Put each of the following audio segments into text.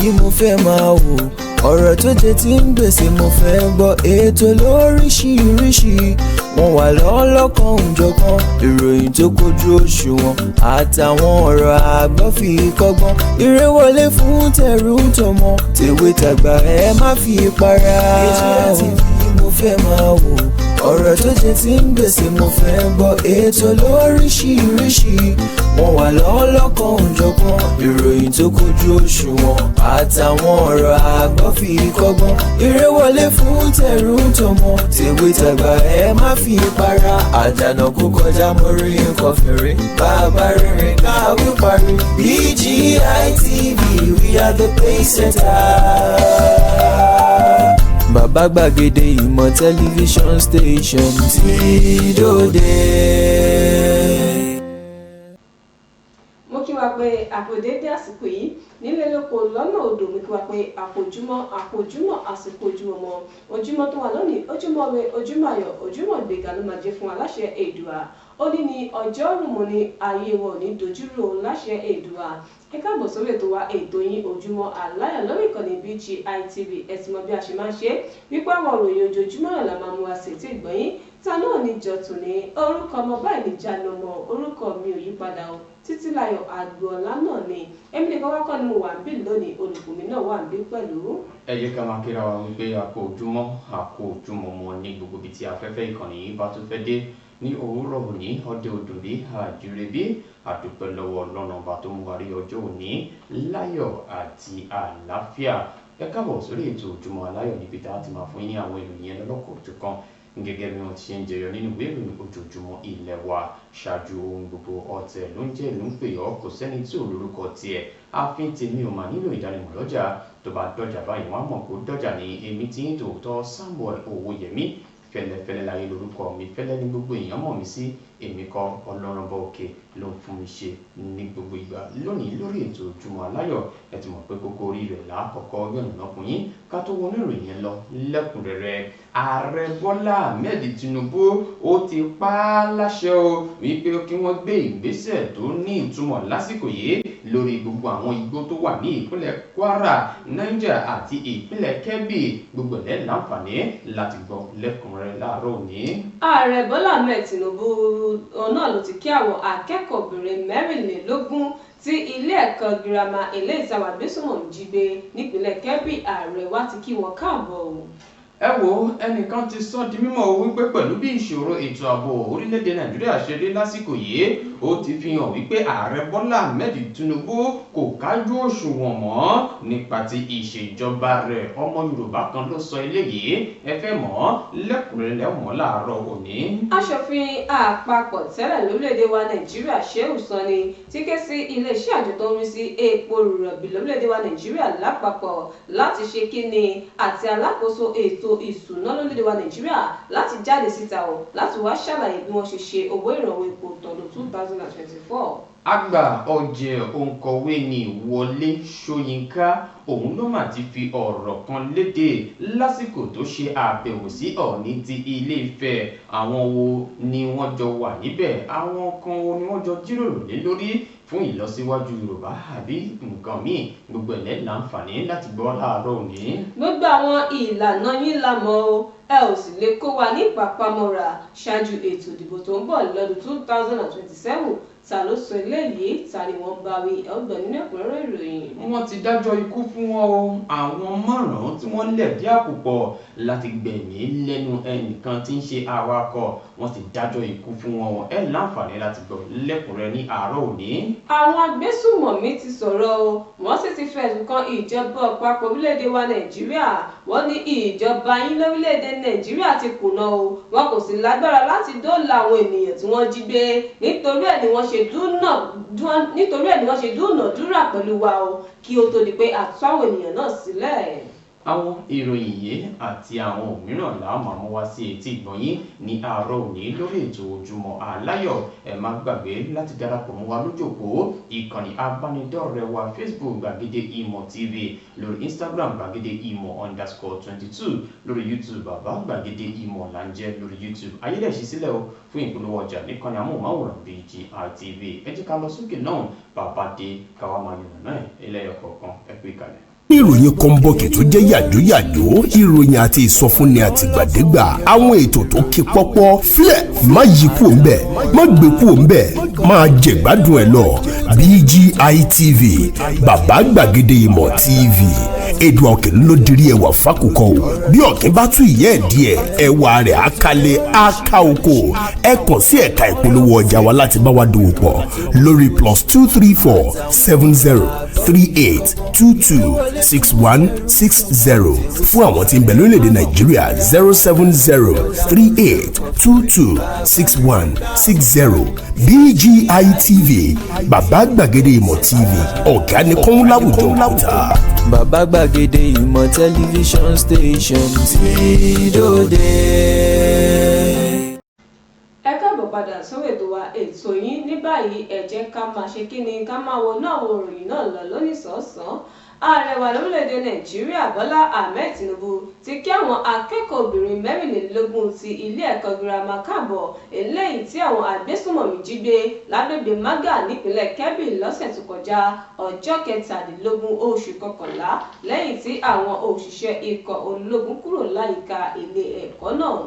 mo fẹ́ máa wò. Ọ̀rọ̀ tó jẹ ti ń gbèsè mo fẹ́ gbọ́. Ètò lóríṣiríṣi wọ́n wà lọ́lọ́kan òjọ̀kan. Ìròyìn tó kojú òṣùwọ̀n àtàwọn ọ̀rọ̀ àgbọ́ fi kọ́gbọ́n. Eré wọlé fún tẹ̀rù tọmọ, tèwe tàgbà ẹ má fi para. BGI TV mo fẹ́ máa wò. Ọ̀rọ̀ tó jẹ ti ń gbèsè mo fẹ́ gbọ́. Ètò lóríṣiríṣi wọ́n wà lọ́lọ́kan òjọ̀kan. Ìròyìn tó kojú òṣùwọ̀n àtàwọn ọ̀rọ̀ àgbọ́ fi kọ́gbọ́n. Eré wọlé fún tẹ̀rù tọmọ, tèwe tàgbà ẹ má fi para. Àdànà kó kọjá mórí nǹkan fèrè. Bàbá rere káwí parí. BGI TV, we are the pace setter. Bàbá gbàgede ìmọ̀ tẹlifíṣọ̀n station tí dòde. Mo kí wa pé àpò dédé àsìkò yìí nílé lóko lọ́nà odò. Mo kí wa pé àpòjúmọ́ àpòjúmọ́ àsìkò ojúmọ́ mọ́ ojúmọ́ tó wà lónìí, ojúmọ́ re, ojúmọ́ ayọ̀, ojúmọ́ ìgbéga ló máa jẹ́ fún wa láṣẹ Èdùà. Ó ní ní ọjọ́ rùmọ̀ ní ayé wọn ò ní dojúrò láṣẹ Èdùà. Ẹ káàbọ̀ sórí ètò wa, ètò yín, Ojúmọ́ Aláyọ̀ lórí ìkànnì BGI TV. Ẹ ti mọ bí a ṣe máa ń ṣe wípé àwọn ìròyìn ojoojúmọ́ náà la máa mú wa sétí ìgbọ̀nyín ta náà ní jọ̀tún ní orúkọ ọmọ báyìí ní jánu ọmọ. Orúkọ mi ò yí padà o, Títílayọ̀ Àgbọ̀ọ́lá náà ni. Èmi nìkan wá kọ́ ni mo wà ń bí lónìí, olùkọ́ mi náà wà ń bí pẹ̀lú. Ẹ jẹ́ ká máa kíra wa wípé a kú ojúmọ́, a kú ojúmọ́ mọ́ ní gbogbo ibi tí afẹ́fẹ́ ìkànnì yìí bá tún fẹ́ dé ní òwúrọ̀ òní. Ọdẹ òdùnbí àjùrẹ́bí, àdúpẹ́ lọ́wọ́ Ọlọ́run ọba tó mú wa rí ọjọ́ òní láyọ̀ àti àlàáfíà. Ẹ káàbọ̀ sórí ètò Ojúmọ́ Aláyọ̀, níbi tá a ti máa fún yín ní àwọn ìròyìn ẹlọ́lọ́kọ̀ọ́jọ̀kan gẹ́gẹ́ bí wọ́n ti ṣe ń jẹyọ nínú ìwé ìròyìn ojoojúmọ́ ilé wa. Ṣáájú ohun gbogbo, ọ̀tẹ̀ ló ń jẹ́ ìlú ń pè ọ́, kò sẹ́ni tí ò lórúkọ tiẹ̀. Àfin tèmi ò mà nílò ìdánimọ̀ lọ́jà, tó bá dọ́jà báyìí wọ́n á mọ̀ kó dọ́jà ní. Èmi tí ń tòótọ́ Samuel Owóyẹmí, fẹ́lẹ́fẹ́lẹ́ láyé lórúkọ mi, fẹ́lẹ́ ní gbogbo èèyàn mọ̀ mí sí. Èmi kọ́, Ọlọ́run bá òkè ló ń fún mi ṣe ní gbogbo ìgbà. Lónìí lórí ètò Ojúmọ́ Aláyọ̀, ẹ ti mọ̀ pé kókó orí rẹ̀ lákọ̀ọ́kọ́ yọ̀nà fún yín ká tó wọnú ìròyìn yẹn lọ lẹ́kùnrẹ́rẹ́. Ààrẹ Bọ́lá Ahmed Tinubu ó ti pa á láṣẹ o wípé kí wọ́n gbé ìgbésẹ̀ tó ní ìtumọ̀ lásìkò yìí lórí gbogbo àwọn igbó tó wà ní ìpínlẹ̀ Kwara, Niger àti ìpínlẹ̀ Kebbi. Gbogbo ẹ̀ láǹfààní láti gbọ́ lẹ́kùnrẹ́rẹ́ láàárọ̀ òní. Ààrẹ Bọ́lá Ahmed Tinubu náà ló ti kí àwọn akẹ́kọ̀ọ́bìnrin 24 tí ilé ẹ̀kọ́ girama eléyìí tí àwọn agbésùnmọ̀mí jí gbé nípínlẹ̀ Kebbi. Ààrẹ wa ti kí wọn káàbọ̀ o. Ẹ wo, ẹnìkan ti sọ di mímọ̀ wípé pẹ̀lú bí ìṣòro ètò ààbò orílẹ̀-èdè Nàìjíríà ṣe rí lásìkò yìí, ó ti fi hàn wípé ààrẹ Bọ́lá Ahmed Tinubu kò kájú òṣùwọ̀n mọ́ nípa ti ìṣèjọba rẹ̀. Ọmọ Yorùbá kan ló sọ eléyìí. Ẹ fẹ́ mọ̀ lẹ́kùnrẹ́rẹ́ mọ́ láàárọ̀ òní. Aṣòfin àpapọ̀ tẹ́lẹ̀ lórílẹ̀‐èdè wa Nàìjíríà, Shehu Sani, ti ké sí iléeṣẹ́ àjọ tó ń rí sí epo rọ̀bì lórílẹ̀‐èdè wa Nàìjíríà lápapọ̀ láti ṣe kíni àti alákòóso ètò ìṣúná lórílẹ̀‐èdè wa Nàìjíríà láti jáde síta o láti wá ṣàlàyé bí wọ́n ṣe ṣe owó ìrànwọ́ epo tọdún 2024. Àgbà ọ̀jẹ̀ òǹkọ̀wé ní Wọlé Ṣóyínká, òun ló mà ti fi ọ̀rọ̀ kan léde lásìkò tó ṣe àbẹ̀wò sí Ọọ̀ni ti Ilé-Ifẹ̀. Àwọn wo ni wọ́n jọ wà níbẹ̀? Àwọn kan wo ni wọ́n jọ jíròrò lé lórí fún ìlọsíwájú Yorùbá àbí nǹkan míì? Gbogbo ẹ̀ láǹfààní láti gbọ́ láàárọ̀ òní. Gbogbo àwọn ìlànà yín la mọ̀ o, ẹ ò sì lè kó wa ní pàpamọ́ra ṣáájú ètò ìdìbò tó ń bọ̀ lọ́dún 2027. Ta ló sọ eléyìí? Ta ni wọ́n bá wí? Ẹ ó gbọ́ nínú ẹ̀kúnrẹ́rẹ́ ìròyìn. Wọ́n ti dájọ́ ikú fún wọn o. Àwọn márùn-ún tí wọ́n lẹ̀dí àpò pọ̀ láti gbẹ̀mí lẹ́nu ẹnìkan tí ń ṣe awakọ̀, wọ́n ti dájọ́ ikú fún wọn. Ẹ láǹfààní láti gbọ́ lẹ́kùnrẹ́rẹ́ ní àárọ̀ òní. Àwọn agbésùmọ̀mí ti sọ̀rọ̀ o, wọ́n sì ti fẹ̀sùn kan ìjọba àpapọ̀ orílẹ̀-èdè wa Nàìjíríà. Wọ́n ní ìjọba yín lórílẹ̀-èdè Nàìjíríà ti kùnà o, wọn kò sì lágbára láti dóòlà àwọn ènìyàn tí wọ́n jí gbé. Nítorí ẹ̀ ni wọ́n ṣe dúnàádúrà pẹ̀lú wa o, kí ó tó di pé a tú àwọn ènìyàn náà sílẹ̀. Àwọn ìròyìn yìí àti àwọn òmíràn là á máa mú wá sí etí ìgbọ̀nyín ní àárọ̀ òní lórí ètò Ojúmọ́ Aláyọ̀. Ẹ má gbàgbé láti darapọ̀ mọ́ wa lójòkó ìkànnì abánidọ́rẹ̀ẹ́ wa Facebook, Gbàgede Ìmọ̀ TV, lórí Instagram, gbàgede ìmọ̀_22, lórí YouTube, Bàbá Gbàgede Ìmọ̀ là ń jẹ́ lórí YouTube. Ayédèṣí sílẹ̀ o fún ìpolówó ọjà níkànnì amóhùnmáwòrán BGI TV. Ẹ jẹ́ ká lọ sókè náà, bàbá dé káwá máa yànnà náà ẹlẹ́yọ̀ kọ̀ọ̀kan. Ẹ pé kalẹ̀. Ìròyìn kọ́ńbọ̀kì tó jẹ́ yàjóyàjó, ìròyìn àti ìsọfúnni àtìgbàdégbà, àwọn ètò tó ké pọ́pọ́ fílẹ̀, má yí kúò ńbẹ̀, má gbé kúò ńbẹ̀, máa jẹ̀gbádùn ẹ̀ lọ. BGI TV, bàbá gbàgede ìmọ̀ TV, èdè ọ̀kìn ló dirí ẹwà fákòkò o. Bí ọ̀kìn bá tún ìyẹ́ ẹ̀ díẹ̀, ẹwà rẹ̀ á kalẹ̀, á ká oko. Ẹ kàn sí ẹ̀ka ìpolówó ọjà wa láti bá wa dòwò pọ̀ lórí +234 70 38 22 61 60. Fún àwọn tí ń bẹ lórílẹ̀‐èdè Nàìjíríà, 07038226160. BGI TV, bàbá gbàgede ìmọ̀ TV, ọ̀gá ni kọ́ń láwùjọ òkúta. Bàbá gbàgede ìmọ̀ tẹlifíṣọ̀n station tí dòde. Ẹ káàbọ̀ padà sórí ètò wa, ètò yín. Ní báyìí, ẹ jẹ́ ká máa ṣe kí ni, ká máa wọnú àwọn òròyìn náà lọ lónìí sàn-án. Ààrẹ wa lórílẹ̀‐èdè Nàìjíríà, Bọ́lá Ahmed Tinubu, ti kí àwọn akẹ́kọ̀ọ́ obìnrin 24 ti ilé ẹ̀kọ́ girama káàbọ̀, eléyìí tí àwọn agbésùnmọ̀mí jí gbé lágbègbè Maga nípínlẹ̀ Kebbi lọ́sẹ̀ tó kọjá, ọjọ́ 17 oṣù kọkànlá, lẹ́yìn tí àwọn òṣìṣẹ́ ikọ̀ ológun kúrò láyìíká ilé ẹ̀kọ́ náà.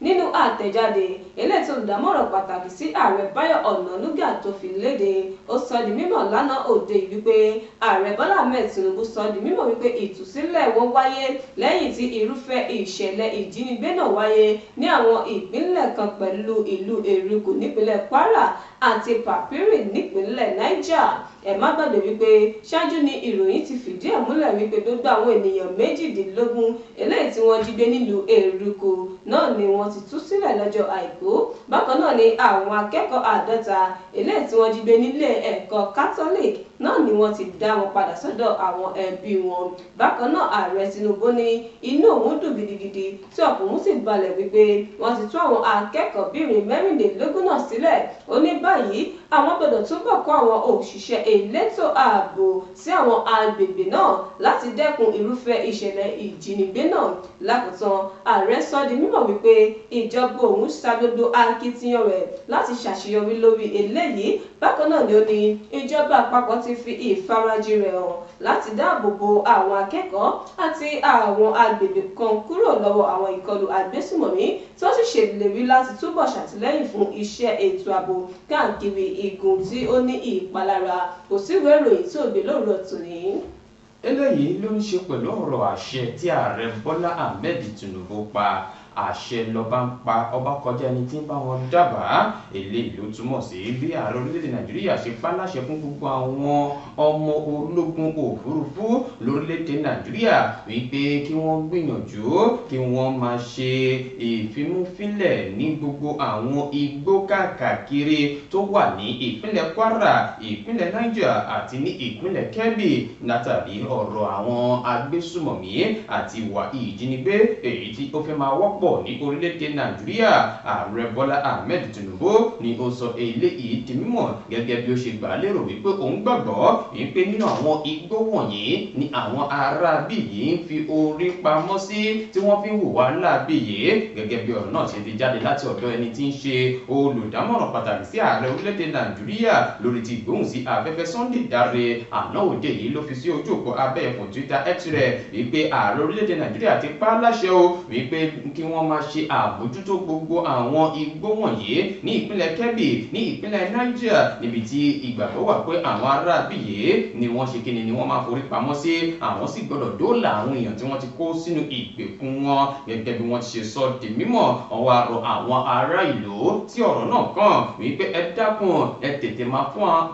Nínú àtẹ̀jáde eléyìí tó olùdámọ̀ràn pàtàkì sí ààrẹ, Báyọ̀ Ọ̀nànúgà, tó fi léde, ó sọ di mímọ̀ lánàá òde yìí wípé ààrẹ Bọ́lá Ahmed Tinubu sọ di mímọ̀ wípé ìtúsílẹ̀ wọn wáyé lẹ́yìn tí irúfẹ́ ìṣẹ̀lẹ̀ ìjínigbé náà wáyé ní àwọn ìpínlẹ̀ kan pẹ̀lú ìlú Eruku nípínlẹ̀ Kwara àti Papiri nípínlẹ̀ Niger. Ẹ má gbàgbé wípé ṣáájú ni ìròyìn ti fìdí ẹ̀ múlẹ̀ wípé gbogbo àwọn ènìyàn 18 eléyìí tí wọ́n jí gbé nílùú Eruku náà ni wọ́n ti tú sílẹ̀ lọ́jọ́ Àìkú. Bákan náà ni àwọn akẹ́kọ̀ọ́ 50 eléyìí tí wọ́n jí gbé nílé ẹ̀kọ́ Catholic náà ni wọ́n ti dá wọn padà sọ́dọ̀ àwọn ẹbí wọn. Bákan náà, ààrẹ Tinubu ní inú òun dùn gidigidi tí ọkàn òun sì balẹ̀ wípé wọ́n ti tú àwọn akẹ́kọ̀ọ́bìnrin 24 náà sílẹ̀. Ó ní báyìí, àwọn gbọ́dọ̀ túbọ̀ kó àwọn òṣìṣẹ́ elétò ààbò sí àwọn agbègbè náà láti dẹ́kun irúfẹ́ ìṣẹ̀lẹ̀ ìjínigbé náà. Lákòótán, ààrẹ sọ di mímọ̀ wípé ìjọba òun sa gbogbo akitiyan rẹ̀ láti ṣàṣeyọrí lórí eléyìí. Bákan náà ni ó ní ìjọba àpapọ̀ ti fi ìfarajìn rẹ̀ hàn láti dáàbò bo àwọn akẹ́kọ̀ọ́ àti àwọn agbègbè kan kúrò lọ́wọ́ àwọn ìkọlù agbésùmọ̀mí, tó sì ṣèlérí láti túbọ̀ ṣàtìlẹ́yìn fún iṣẹ́ ètò ààbò káàkiri igun tí ó ní ìpalára. Kò sí ìwé ìròyìn tí ò gbé lóòrọ̀ tòní. Eléyìí ló ń ṣe pẹ̀lú ọ̀rọ̀ àṣẹ tí ààrẹ Bọ́lá Ahmed Tinubu pa. Àṣẹ lọba ń pa, ọba kọjá ẹni tí ń bá wọn dábàá. Eléyìí ló túmọ̀ sí bí ààrẹ orílẹ̀-èdè Nàìjíríà ṣe pa láṣẹ fún gbogbo àwọn ọmọ ológun òfurufú lórílẹ̀-èdè Nàìjíríà wípé kí wọ́n gbìyànjú kí wọ́n máa ṣe ìfimúfínlẹ̀ ní gbogbo àwọn igbó káàkiri tó wà ní ìpínlẹ̀ Kwara, ìpínlẹ̀ Niger àti ní ìpínlẹ̀ Kebbi, látàrí ọ̀rọ̀ àwọn agbésùmọ̀mí àti ìwà ìjínigbé èyí tí ó fẹ́ máa wọ́pọ̀ ní orílẹ̀-èdè Nàìjíríà. Ààrẹ Bọ́lá Ahmed Tinubu ni ó sọ eléyìí di mímọ̀ gẹ́gẹ́ bí ó ṣe gbà á lérò wípé òun gbàgbọ́ wípé nínú àwọn igbó wọ̀nyí ni àwọn aráabí yìí ń fi orí pamọ́ sí tí wọ́n fi ń hùwà láabi yìí. Gẹ́gẹ́ bí ọ̀rọ̀ náà ṣe ti jáde láti ọ̀dọ̀ ẹni tí ń ṣe olùdámọ̀ràn pàtàkì sí ààrẹ orílẹ̀-èdè Nàìjíríà lórí ti ìgbóhùn sí afẹ́fẹ́, Sunday Dare, àná òde yìí ló fi sí ojú òpó abẹ́ẹ̀fọ̀n Twitter X rẹ̀ wípé ààrẹ orílẹ̀-èdè Nàìjíríà ti pa á láṣẹ o wípé kí wọ́n máa ṣe àbójútó gbogbo àwọn igbó wọ̀nyí ní ìpínlẹ̀ Kebbi, ní ìpínlẹ̀ Niger, níbi tí ìgbàgbọ́ wà pé àwọn aráabí yìí ni wọ́n ṣe kíni ni wọ́n máa forí pamọ́ sí. Àwọn sì gbọ́dọ̀ dóòlà àwọn èèyàn tí wọ́n ti kó sínú ìgbèkùn wọn. Gẹ́gẹ́ bí wọ́n ti ṣe sọ di mímọ̀, wọ́n wá rọ àwọn ará ìlú tí ọ̀rọ̀ náà kàn wípé ẹ dákun, ẹ tètè máa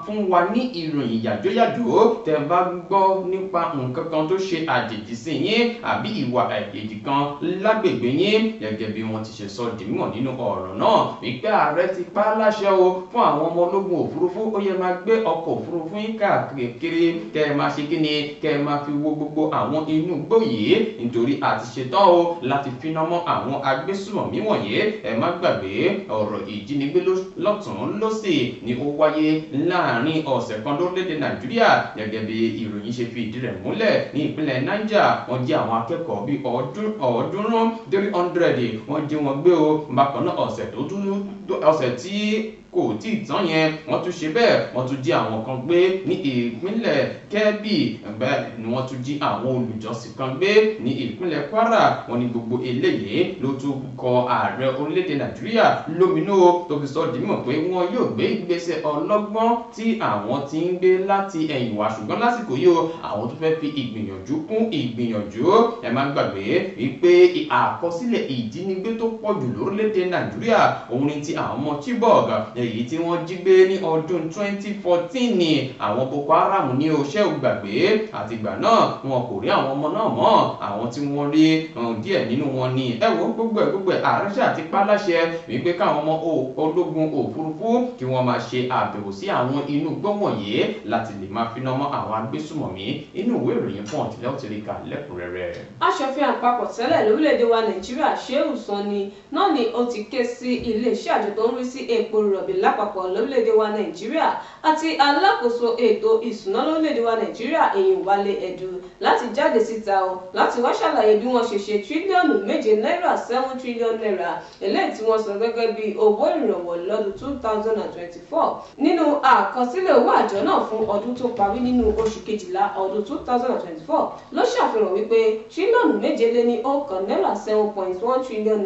fún wa ní ìròyìn yàjóyàjó tẹ́ bá gbọ́ nípa nǹkan kan tó ṣe àjèjì sí yín àbí ìwà àjèjì kan lágbègbè yín. Gẹ́gẹ́ bí wọ́n ti ṣe sọ di mímọ̀ nínú ọ̀rọ̀ náà wípé ààrẹ ti pa á láṣẹ o fún àwọn ọmọ ológun òfurufú, ó yẹ máa gbé ọkọ̀ òfurufú yín káàkiri, kẹ́ ẹ máa ṣe kí ni, kẹ́ ẹ máa fi wo gbogbo àwọn inú igbó yìí, nítorí a ti ṣetán o láti finá mọ́ àwọn agbésùmọ̀mí wọ̀nyí. Ẹ má gbàgbé, ọ̀rọ̀ ìjínigbé lọ́tùn lósì ni ó wáyé láàrin ọ̀sẹ̀ kan lórílẹ̀‐èdè Nàìjíríà. Gẹ́gẹ́ bí ìròyìn ṣe fi ìdí rẹ̀ múlẹ̀, ní ìpínlẹ̀ Niger, wọ́n jí àwọn akẹ́kọ̀ọ́ bíi 300, 300, wọ́n jí wọn gbé o. Bákan náà, ọ̀sẹ̀ tó tún ọ̀sẹ̀ tí Kò tí ì tán yẹn, wọ́n tún ṣe bẹ́ẹ̀, wọ́n tún jí àwọn kan gbé ní ìpínlẹ̀ Kebbi. Bẹ́ẹ̀ ni wọ́n tún jí àwọn olùjọ́sìn kan gbé ní ìpínlẹ̀ Kwara. Wọ́n ní gbogbo eléyìí ló tún kọ ààrẹ orílẹ̀-èdè Nàìjíríà lóminú, tó fi sọ di mímọ̀ pé wọn yóò gbé ìgbésẹ̀ ọlọ́gbọ́n tí àwọn ti ń gbé láti ẹ̀yìn wá, ṣùgbọ́n lásìkò yìí o, àwọn tó fẹ́ fi ìgbìyànjú kún ìgbìyànjú. Ẹ má gbàgbé wípé àkọsílẹ̀ ìjínigbé tó pọ̀ jù lórílẹ̀-èdè Nàìjíríà òun ni ti àwọn ọmọ Chibok, èyí tí wọ́n jí gbé ní ọdún 2014 ní àwọn Boko Haram ní oṣẹ́ ògbàgbé. Àtìgbà náà, wọn kò rí àwọn ọmọ náà mọ́. Àwọn tí wọ́n rí, díẹ̀ nínú wọn ni. Ẹ wo, gbogbo ẹ̀ gbogbo ẹ̀, ààrẹ ṣáà ti pa láṣẹ wípé káwọn ọmọ ológun òfurufú kí wọ́n máa ṣe àbẹ̀wò sí àwọn inú igbó wọ̀nyí láti lè máa finá mọ́ àwọn agbésùmọ̀mí. Inú ìwé ìròyìn Punch lẹ́wọ̀n ti rí kà lẹ́kùnrẹ́rẹ́. Aṣòfin àpapọ̀ tẹ́lẹ̀ lórílẹ̀‐èdè wa Nàìjíríà, Shehu Sani náà ni ó ti ké sí iléeṣẹ́ àjọ tó ń rí sí epo rọ̀bì lápapọ̀ lórílẹ̀‐èdè wa Nàìjíríà àti alákòóso ètò ìṣúná lórílẹ̀‐èdè wa Nàìjíríà, èyí Wálé Ẹ̀dù, láti jáde síta o láti wá ṣàlàyé bí wọ́n ṣe ṣe tírílíọ̀nù 7 náírà, ₦7 trillion, eléyìí tí wọ́n san gẹ́gẹ́ bí owó ìrànwọ́ lọ́dún 2024. Nínú àkọsílẹ̀ owó àjọ náà fún ọdún tó parí nínú oṣù kejìlá ọdún 2024 ló ṣàfihàn wípé tírílíọ̀nù 7.1 náírà, ₦7.1 trillion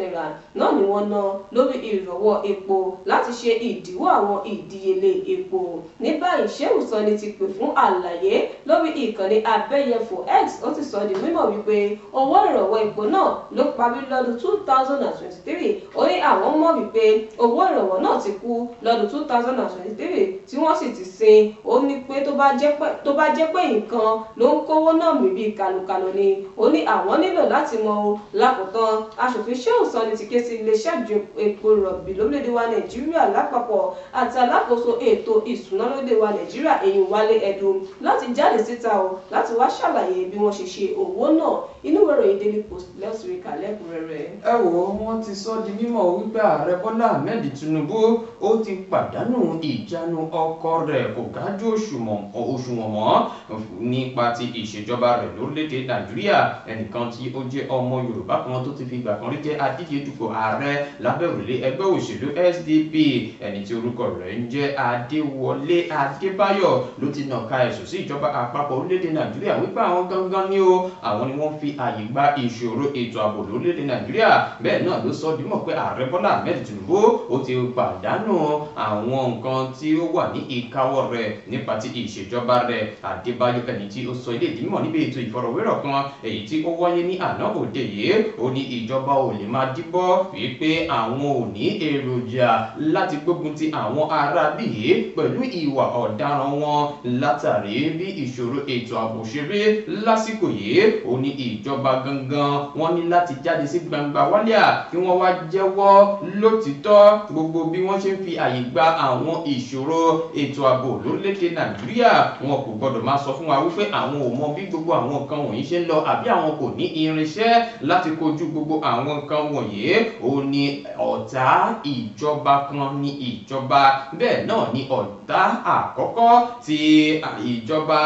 náà ni wọ́n ná lórí ìrànwọ́ epo láti ṣe ìdíwọ́ àwọn ìdíyelé epo. Ní báyìí, Shehu Sani ti pè fún àlàyé lórí ìkànnì abẹ́yẹfò X. Ó ti sọ di mímọ̀ wípé owó ìrànwọ́ epo náà ló parí lọ́dún 2023. Ó ní àwọn mọ̀ wípé owó ìrànwọ́ náà ti kú lọ́dún 2023 tí wọ́n sì ti sin. Ó ní pé tó bá jẹ́ pé nǹkan ló ń kówó náà mì bíi kàlùkàlù ni, ó ní àwọn nílò láti mọ̀ o. Lákòótán, aṣòfin Shehu Sani ti ké sí iléeṣẹ́ àjọ epo rọ̀bì lórílẹ̀‐èdè wa Nàìjíríà lápapọ̀ àti alákòóso ètò ìṣúná lórílẹ̀‐èdè wa Nàìjíríà, èyí Wálé Ẹdùn, láti jáde síta o láti wá ṣàlàyé bí wọ́n ṣe ṣe owó náà. Inú ìwé ìròyìn Daily Post lẹ́sùn ìkà lẹ́kùnrẹ́rẹ́. Ẹ wò ó, wọ́n ti sọ di mímọ̀ wípé ààrẹ Bọ́lá Ahmed Tinubu ó ti pàdánù ìjánu ọkọ̀ rẹ̀, kò kájú òṣùwọ̀n mọ́ nípa ti ìṣèjọba rẹ̀ lórílẹ̀‐èdè Nàìjíríà. Ẹnìkan tí ó jẹ́ ọmọ Yorùbá kan tó ti fi ìgbà kan rí jẹ́ adíje dupò ààrẹ lábẹ́ òrùlé ẹgbẹ́ òṣèlú SDP, ẹni tí orúkọ rẹ̀ ń jẹ́ Adéwọlé Adébáyọ̀, ló ti nàka ẹ̀sùn sí ìjọba àpapọ̀ orílẹ̀‐èdè Nàìjíríà wípé àwọn gangan ni ó àwọn ni wọ́n fi àyè gba ìṣòro ètò ààbò lórílẹ̀‐èdè Nàìjíríà. Bẹ́ẹ̀ náà ló sọ dímọ̀ pé ààrẹ Bọ́lá Ahmed Tinubu ó ti pàdánù àwọn nǹkan tí ó wà ní ìkáwọ́ rẹ̀ nípa ti ìṣèjọba rẹ̀. Adébáyọ̀, ẹni tí ó sọ ilé ìdímọ̀ níbi ètò ìfọ̀rọ̀wérọ̀ kan èyí tí ó wáyé ní àná òde yìí, ó ní ìjọba ò lè máa díbọ́ wípé àwọn ò ní èròjà láti gbógun ti àwọn ará bíi pẹ̀lú ìwà ọ̀daràn wọn látàrí bí ìṣòro ètò ààbò ṣe rí lásìkò yìí. Ó ní ìjọba gangan wọ́n ní láti jáde sí gbangba wálíà kí wọ́n wá jẹ́wọ́ lótìítọ́ gbogbo bí wọ́n ṣe ń fi àyè gba àwọn ìṣòro ètò ààbò lórílẹ̀‐èdè Nàìjíríà. Wọn kò gbọdọ̀ máa sọ fún wa wípé àwọn ò mọ bí gbogbo àwọn nǹkan wọ̀nyí ṣe ń lọ àbí àwọn kò ní irinṣẹ́ láti kojú gbogbo àwọn nǹkan wọ̀nyí. Ó ní ọ̀tá ìjọba kan ní ìjọba, bẹ́ẹ̀ náà ni ọ̀tá àkọ́kọ́ ti ìjọba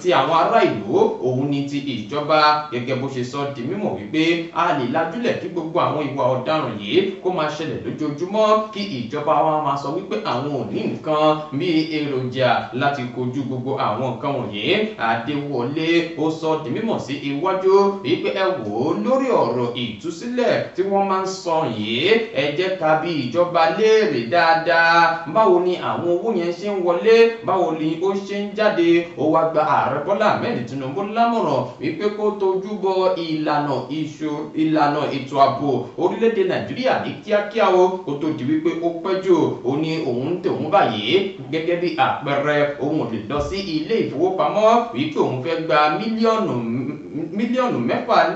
ti àwọn ará ìlú òun ni ti ìjọba. Gẹ́gẹ́ bó ṣe sọ di mímọ̀ wípé a lè lajúlẹ̀ kí gbogbo àwọn ìwà ọ̀daràn yìí kó máa ṣẹlẹ̀ lójoojúmọ́, kí ìjọba wa máa sọ wípé àwọn ò ní nǹkan bíi èròjà láti kojú gbogbo àwọn nǹkan wọ̀nyí. Adéwọlé ó sọ di mímọ̀ sí iwájú wípé ẹ wò ó, lórí ọ̀rọ̀ ìtúsílẹ̀ tí wọ́n máa ń sọ yìí, ẹ jẹ́ ká bi ìjọba léèrè dáadáa, báwo ni àwọn owó yẹn ṣe ń wọlé? Báwo ni ó ṣe ń jáde? Ó wá gba ààrẹ Bọ́lá Ahmed Tinubu lámọ̀ràn wípé kó tójú bọ ìlànà ètò ààbò orílẹ̀-èdè Nàìjíríà ní kíákíá o, kó tó di wípé ó pẹ́ jù. Ó ní òun ń tòun báyìí gẹ́gẹ́ bí àpẹẹrẹ, òun ò lè lọ sí ilé ìfowópamọ́ wípé òun fẹ́ gba 6 mílíọ̀nù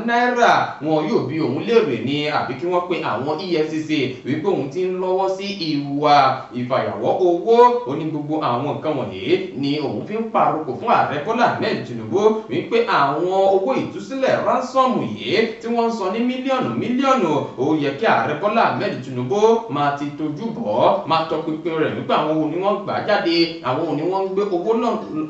náírà, wọn yóò bi òun léèrè ní àbí kí wọ́n pe àwọn EFCC wípé òun ti ń lọ́wọ́ sí ìwà ìfàyàwọ́ owó. Ó ní gbogbo àwọn nǹkan wọ̀nyí ni òun fi ń pàrokò fún ààrẹ Bọ́lá Ahmed Tinubu wípé àwọn owó ìtúsílẹ̀, ransom yìí tí wọ́n ń sọ ní mílíọ̀nù mílíọ̀nù, ó yẹ kí ààrẹ Bọ́lá Ahmed Tinubu máa ti tójú bọ̀, máa tọpinpin rẹ̀ wípé àwọn wo ni wọ́n gbà jáde, àwọn wo ni wọ́n ń gbé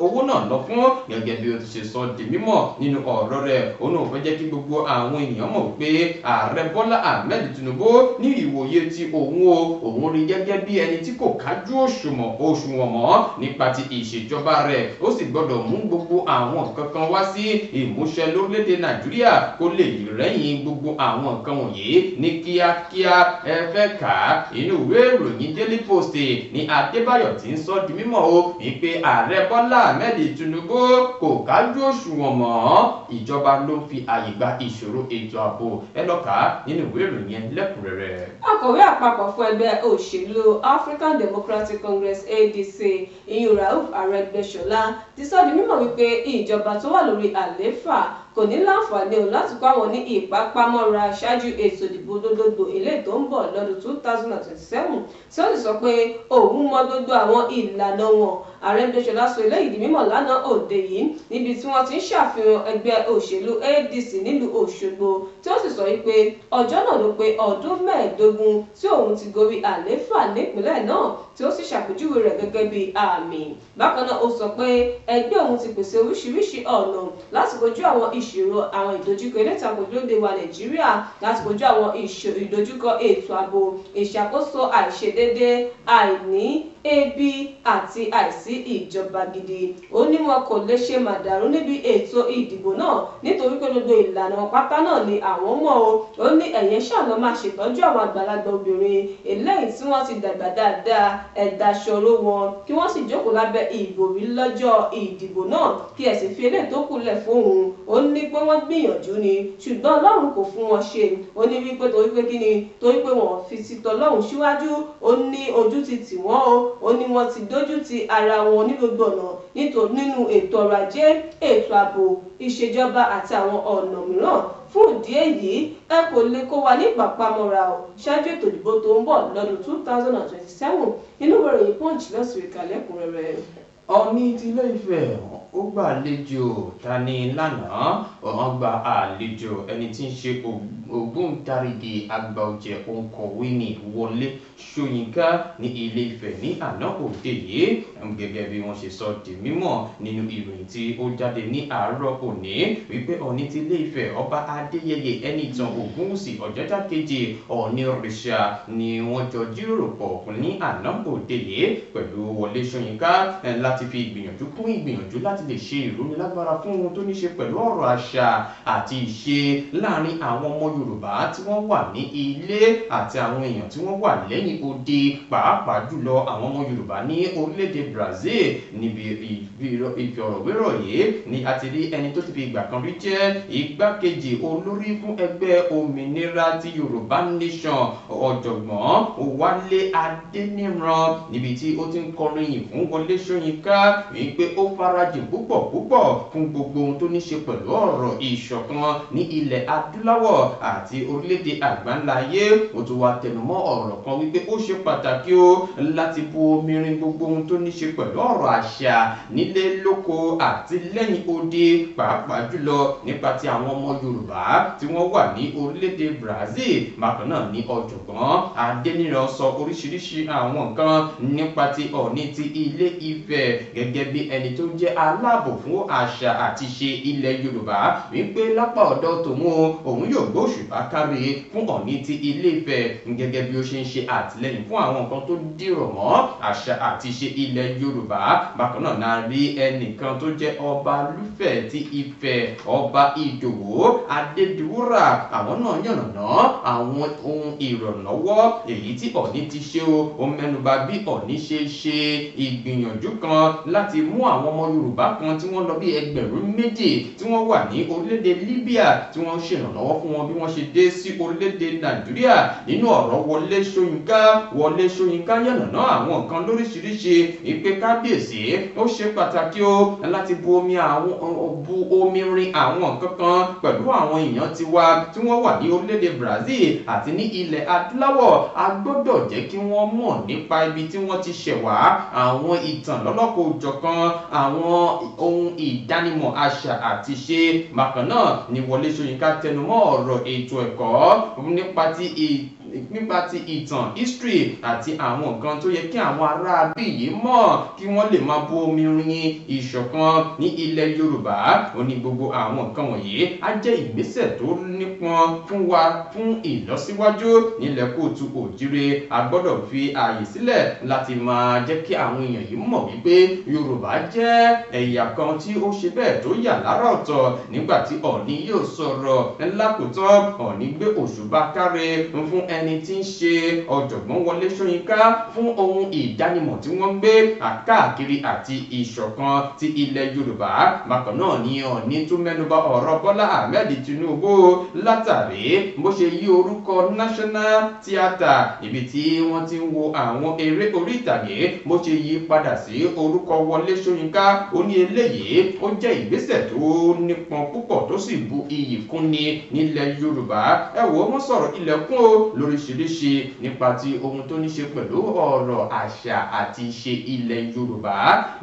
owó náà lọ fún, gẹ́gẹ́ bí ó ti ṣe sọ di mímọ̀ nínú ọ̀rọ̀. ọ̀rọ̀ rẹ̀, òun náà fẹ́ jẹ́ kí gbogbo àwọn èèyàn mọ̀ wípé Ààrẹ Bọ́lá Ahmed Tinubu, ní ìwòye ti òun o, òun rí gẹ́gẹ́ bí ẹni tí kò kájú òṣùwọ̀n mọ́ nípa ti ìṣèjọba rẹ̀. Ó sì gbọ́dọ̀ mú gbogbo àwọn nǹkan kan wá sí ìmúṣẹ lórílẹ̀‐èdè Nàìjíríà kó lè rẹ́yìn gbogbo àwọn nǹkan wọ̀nyí ní kíákíá. Ẹ fẹ́ kà á, inú ìwé ìròyìn Daily Post ní Adébáyọ̀ tí ń sọ di mímọ̀ o wípé Ààrẹ Bọ́lá Ahmed Tinubu kò kájú òṣùwọ̀n mọ́, ìjọba ló ń fi àyè gba ìṣòro ètò ààbò. Ẹ lọ kà á nínú ìwé ìròyìn yẹn lẹ́kùnrẹ́rẹ́. Akọ̀wé àpapọ̀ fún ẹgbẹ́ òṣèlú African Democratic Congress, ADC, ìyún Rauf Arẹ́gbẹ́ṣọlá, ti sọ di mímọ̀ wípé ìjọba tó wà lórí àlééfà kò ní láǹfààní o láti kó àwọn ní ìpápámọ́ra ṣáájú ètò ìdìbò gbogbogbò eléyìí tó ń bọ̀ lọ́dún 2027, tí ó sì sọ pé òun mọ gbogbo àwọn ìlànà wọn. Arẹ́gbẹ́ṣọlá sọ eléyìí di mímọ̀ lánàá òde yìí níbi tí wọ́n ti ń ṣàfihàn ẹgbẹ́ òṣèlú ADC nílùú Òṣogbo, tí ó sì sọ wípé ọjọ́ náà ló pé ọdún 15 tí òun ti gorí àlééfà nípìnlẹ̀ náà, tí ó sì ṣàpèjúwe rẹ̀ gẹ́gẹ́ bí àmì. Bákan náà, ó sọ pé ẹgbẹ́ òun ti pèsè oríṣiríṣi ọ̀nà láti kojú àwọn ìṣòro, àwọn ìdojúkọ elétò ààbò lóde wa Nàìjíríà, láti kojú àwọn ìdojúkọ ètò ààbò, ìṣàkóso àìṣedédé, àìní, ebi àti àìsí ìjọba gidi. Ó ní wọn kò lè ṣe màdàrú níbi ètò ìdìbò náà nítorí pé gbogbo ìlànà pátá náà ni àwọn mọ̀ o. Ó ní ẹ̀yẹn ṣàlọ́ máa ṣètọ́jú àwọn àgbàlagbà obìnrin eléyìí tí wọ́n ti dàgbà dáadáa, ẹ̀dá ṣòro wọn, kí wọ́n sì jókòó lábẹ́ ìbòrí lọ́jọ́ ìdìbò náà, kí ẹ sì fi eléyìí tó kù lẹ̀ fóun. Ó ní pé wọ́n gbìyànjú ni, ṣùgbọ́n Ọlọ́run kò fún wọn ṣe. Ó ní wípé torí pé kíni? Torí pé wọ́n fi ti tọlọ́run síwájú. Ó ní ojú ti tì wọ́n o. Ó ní wọ́n ti dójú ti ara wọn ní gbogbo ọ̀nà, nítorí nínú ètò ọrọ̀ ajé, ètò ààbò, ìṣèjọba àti àwọn ọ̀nà mìíràn. Fún ìdí èyí, ẹ kò lè kó wa ní ìpàpamọ́ra o ṣáájú ètò ìdìbò tó ń bọ̀ lọ́dún 2027. Inú ìwé ìròyìn Punch lọ́sùn ìkàlẹ̀ ẹ̀kúnrẹ́rẹ́. Ọọ̀ni ti Ilé Ifẹ̀ ó gbàlejò tani lánàá? Wọ́n gba àlejò ẹni tí ń ṣe ògbóǹtarìgì àgbà ọ̀jẹ̀ òǹkọ̀wé ní Wọlé Ṣóyínká ní Ilé Ifẹ̀ ní àná òde yìí. Gẹ́gẹ́ bí wọ́n ṣe sọ di mímọ̀ nínú ìròyìn tí ó jáde ní àárọ̀ òní wípé Ọọ̀ni ti Ilé Ifẹ̀, Ọba Adéyẹyè Ẹnìtàn Ògúnwùsì Ọ̀jájá kejì Ọọ̀nirìṣà, ni wọ́n jọ jíròrò pọ̀ ní àná òde yìí pẹ̀lú Wọlé Ṣóyínká láti fi ìgbìyànjú kún ìgbìyànjú láti lè ṣe ìrónilágbára fún ohun tó ní ṣe pẹ̀lú ọ̀rọ̀ àṣà àti ìṣe láàrin àwọn ọmọ Yorùbá tí wọ́n wà ní ilé àti àwọn èèyàn tí wọ́n wà lẹ́yìn odi, pàápàá jùlọ àwọn ọmọ Yorùbá ní orílẹ̀-èdè Brazil. Níbi ìfọ̀rọ̀wérọ̀ yìí ni a ti rí ẹni tó ti fi ìgbà kan rí jẹ́ igbákejì olórí fún ẹgbẹ́ òmìnira ti Yorùbá Nation, Ọ̀jọ̀gbọ́n Wálé Adéníran, níbi tí ó ti ń kọrin yìn fún Wọlé Ṣóyínká wípé ó farajìn púpọ̀ púpọ̀ fún gbogbo ohun tó ní ṣe pẹ̀lú ọ̀rọ̀ ìṣọ̀kan ní ilẹ̀ adúláwọ̀ àti orílẹ̀-èdè àgbáńlá ayé. Ó tún wá tẹnumọ́ ọ̀rọ̀ kan wípé ó ṣe pàtàkì o láti bu omi rin gbogbo ohun tó ní ṣe pẹ̀lú ọ̀rọ̀ àṣà nílé lóko àti lẹ́yìn odi, pàápàá jùlọ nípa ti àwọn ọmọ Yorùbá tí wọ́n wà ní orílẹ̀-èdè Brazil. Bákan náà ní Ọ̀jọ̀gbọ́n Adéníran sọ oríṣiríṣi àwọn nǹkan nípa ti Ọọ̀ni ti Ilé Ifẹ̀ gẹ́gẹ́ bí ẹni tó jẹ́ aláàbò fún àṣà àti ìṣe ilẹ̀ Yorùbá, wípé lápá ọ̀dọ̀ tòun o, òun yóò gbóṣùbà káre fún Ọọ̀ni ti Ilé Ifẹ̀ gẹ́gẹ́ bí ó ṣe ń ṣe àtìlẹ́yìn fún àwọn nǹkan tó dìrọ̀ mọ́ àṣà àti ìṣe ilẹ̀ Yorùbá. Bákan náà náà rí ẹnìkan tó jẹ́ ọba Lúfẹ̀ ti Ifẹ̀, Ọba Ìdòwú Adédiwúrà. Àwọn náà yànnàná àwọn ohun ìrànlọ́wọ́ èyí tí Ọọ̀ni ti ṣe o. Ó mẹ́nuba bí Ọọ̀ni ṣe ṣe ìgbìyànjú kan láti mú àwọn ọmọ Yorùbá kan tí wọ́n lọ bí 2,000 tí wọ́n wà ní orílẹ̀-èdè Libya, tí wọ́n ṣèrànlọ́wọ́ fún wọn bí wọ́n ṣe dé sí orílẹ̀-èdè Nàìjíríà. Nínú ọ̀rọ̀ Wọlé Ṣóyínká, Wọlé Ṣóyínká yànnàná àwọn nǹkan lóríṣiríṣi ìpè kábíyèsí. Ó ṣe pàtàkì o láti bu omi rin àwọn nǹkan kan pẹ̀lú àwọn èèyàn tiwa tí wọ́n wà ní orílẹ̀-èdè Brazil àti ní ilẹ̀ adúláwọ̀. A gbọ́dọ̀ jẹ́ kí wọ́n mọ̀ nípa ibi tí wọ́n ti ṣẹ̀ wá, àwọn ìtàn lọ́lọ́kan-ò-jọ̀kan, àwọn ohun ìdánimọ̀ àṣà àti ìṣe. Bákan náà ni Wọlé Ṣóyínká tẹnumọ́ ọ̀rọ̀ ètò ẹ̀kọ́ nípa ti Nípa ti ìtàn, history, àti àwọn nǹkan tó yẹ kí àwọn ará bí yìí mọ̀ kí wọ́n lè máa bu omi rin ìṣọ̀kan ní ilẹ̀ Yorùbá. Ó ní gbogbo àwọn nǹkan wọ̀nyí á jẹ́ ìgbésẹ̀ tó nípọn fún wa fún ìlọsíwájú nílẹ̀ kóòtù òjire. A gbọ́dọ̀ fi ààyè sílẹ̀ láti máa jẹ́ kí àwọn èèyàn yìí mọ̀ wípé Yorùbá jẹ́ ẹ̀yà kan tí ó ṣe bẹ́ẹ̀ tó yà lára ọ̀tọ̀. Nígbà tí Ọọ̀ni yóò sọ̀rọ̀ lákòótán, Ọọ̀ni gbé òṣùbà káre fún ẹni tí ń ṣe ọ̀jọ̀gbọ́n Wọlé Ṣóyínká fún ohun ìdánimọ̀ tí wọ́n ń gbé káàkiri àti ìṣọ̀kan ti ilẹ̀ Yorùbá. Bákan náà ni Ọọ̀ni tún mẹ́nuba ọ̀rọ̀ Bọ́lá Ahmed Tinubu látàrí bó ṣe yí orúkọ National Theatre, ibi tí wọ́n ti ń wo àwọn eré orí ìtàgé, bó ṣe yí padà sí orúkọ Wọlé Ṣóyínká. Ó ní eléyìí ó jẹ́ ìgbésẹ̀ tó nípọn púpọ̀ tó sì bu iyì kúnni nílẹ̀ Yorùbá. Ẹ wò ó, wọ́n sọ̀rọ̀ ilẹ̀kùn o lóríṣiríṣi nípa ti ohun tó ní ṣe pẹ̀lú ọ̀rọ̀ àṣà àti ìṣe ilẹ̀ Yorùbá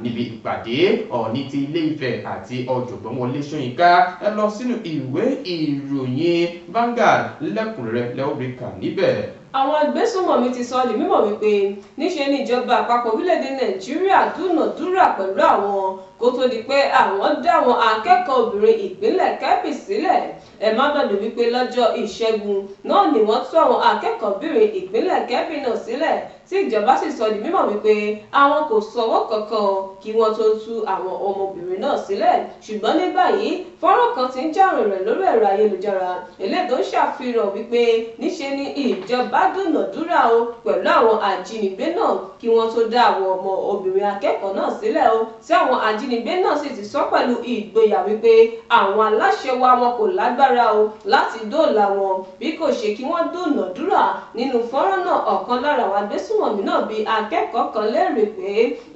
níbi ìpàdé Ọọ̀ni ti Ilé Ifẹ̀ àti ọ̀jọ̀gbọ́n Wọlé Ṣóyínká. Ẹ lọ sínú ìwé ìròyìn Vanguard lẹ́kùnrẹ́rẹ́, lẹ́ọ̀rí kà níbẹ̀. Àwọn agbésùnmọ̀mí ti sọ di mímọ̀ wípé níṣe ni ìjọba àpapọ̀ orílẹ̀-èdè Nàìjíríà dúnàdúrà pẹ̀lú àwọn kó tó di pé àwọn dá àwọn akẹ́kọ̀ọ́ obìnrin ìpínlẹ̀ Kebbi sílẹ̀. Ẹ má gbàgbé wípé lọ́jọ́ Ìṣẹ́gun náà ni wọ́n tú àwọn akẹ́kọ̀ọ́bìnrin ìpínlẹ̀ Kebbi náà sílẹ̀, tí ìjọba sì sọ di mímọ̀ wípé àwọn kò sanwó kankan kí wọ́n tó tú àwọn ọmọbìnrin náà sílẹ̀. Ṣùgbọ́n ní báyìí, fọ́nrán kan ti ń jà rìnrìn lórí ẹ̀rọ ayélujára, eléyìí tó ń ṣàfihàn wípé níṣe ni ìjọba dúnàdúrà o pẹ̀lú àwọn ajínigbé náà kí wọ́n tó dá àwọn ọmọ obìnrin akẹ́kọ̀ọ́ náà sílẹ̀ o, tí àwọn ajínigbé náà sì ti sọ pẹ̀lú ìgboyà wípé àwọn aláṣẹ wa, wọn kò lágbára o láti dóòlà wọn bí kò ṣe kí wọ́n dúnàdúrà. Nínú fọ́nrán náà, ọ̀kan lára àwọn agbésùnmọ̀mí náà bi akẹ́kọ̀ọ́ kan léèrè pé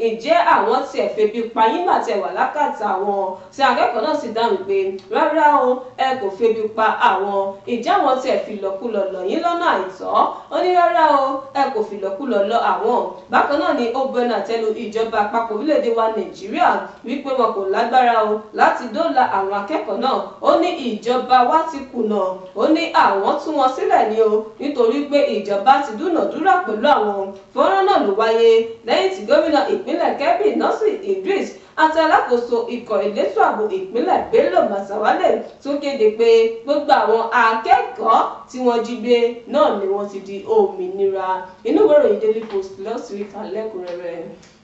ǹjẹ́ àwọn tiẹ̀ febi pa yín gbà tẹ́ wà lákàtà àwọn, tí akẹ́kọ̀ọ́ náà sì dáhùn pé rárá o, ẹ kò febi pa àwọn. Ǹjẹ́ àwọn tiẹ̀ fi ìlọ̀kulọ̀ lọ̀ yín lọ́nà àìtọ́? Ó ní rárá o, ẹ kò fi ìlọ̀kulọ̀ lọ̀ àwọn. Bákan náà ni ó bẹnu àtẹ́lu ìjọba àpapọ̀ orílẹ̀-èdè wa Nàìjíríà wípé wọn kò lágbára o láti dóòlà àwọn akẹ́kọ̀ọ́ náà. Ó ní ìjọba wa ti kùnà. Ó ní àwọn tú wọn sílẹ̀ ni o nítorí pé ìjọba ti dúnàdúrà pẹ̀lú àwọn. Fọ́nrán náà ló wáyé lẹ́yìn tí gómìnà ìpínlẹ̀ Kebbi, Nasir Idris, àti alákòóso ikọ̀ elétò ààbò ìpínlẹ̀, Bello Matawalle, tó kéde pé gbogbo àwọn akẹ́kọ̀ọ́ tí wọ́n jí gbé náà ni wọ́n ti di òmìnira. Inú ìwé ìròyìn Daily Post lọ́sibí kan lẹ́kùnrẹ́rẹ́.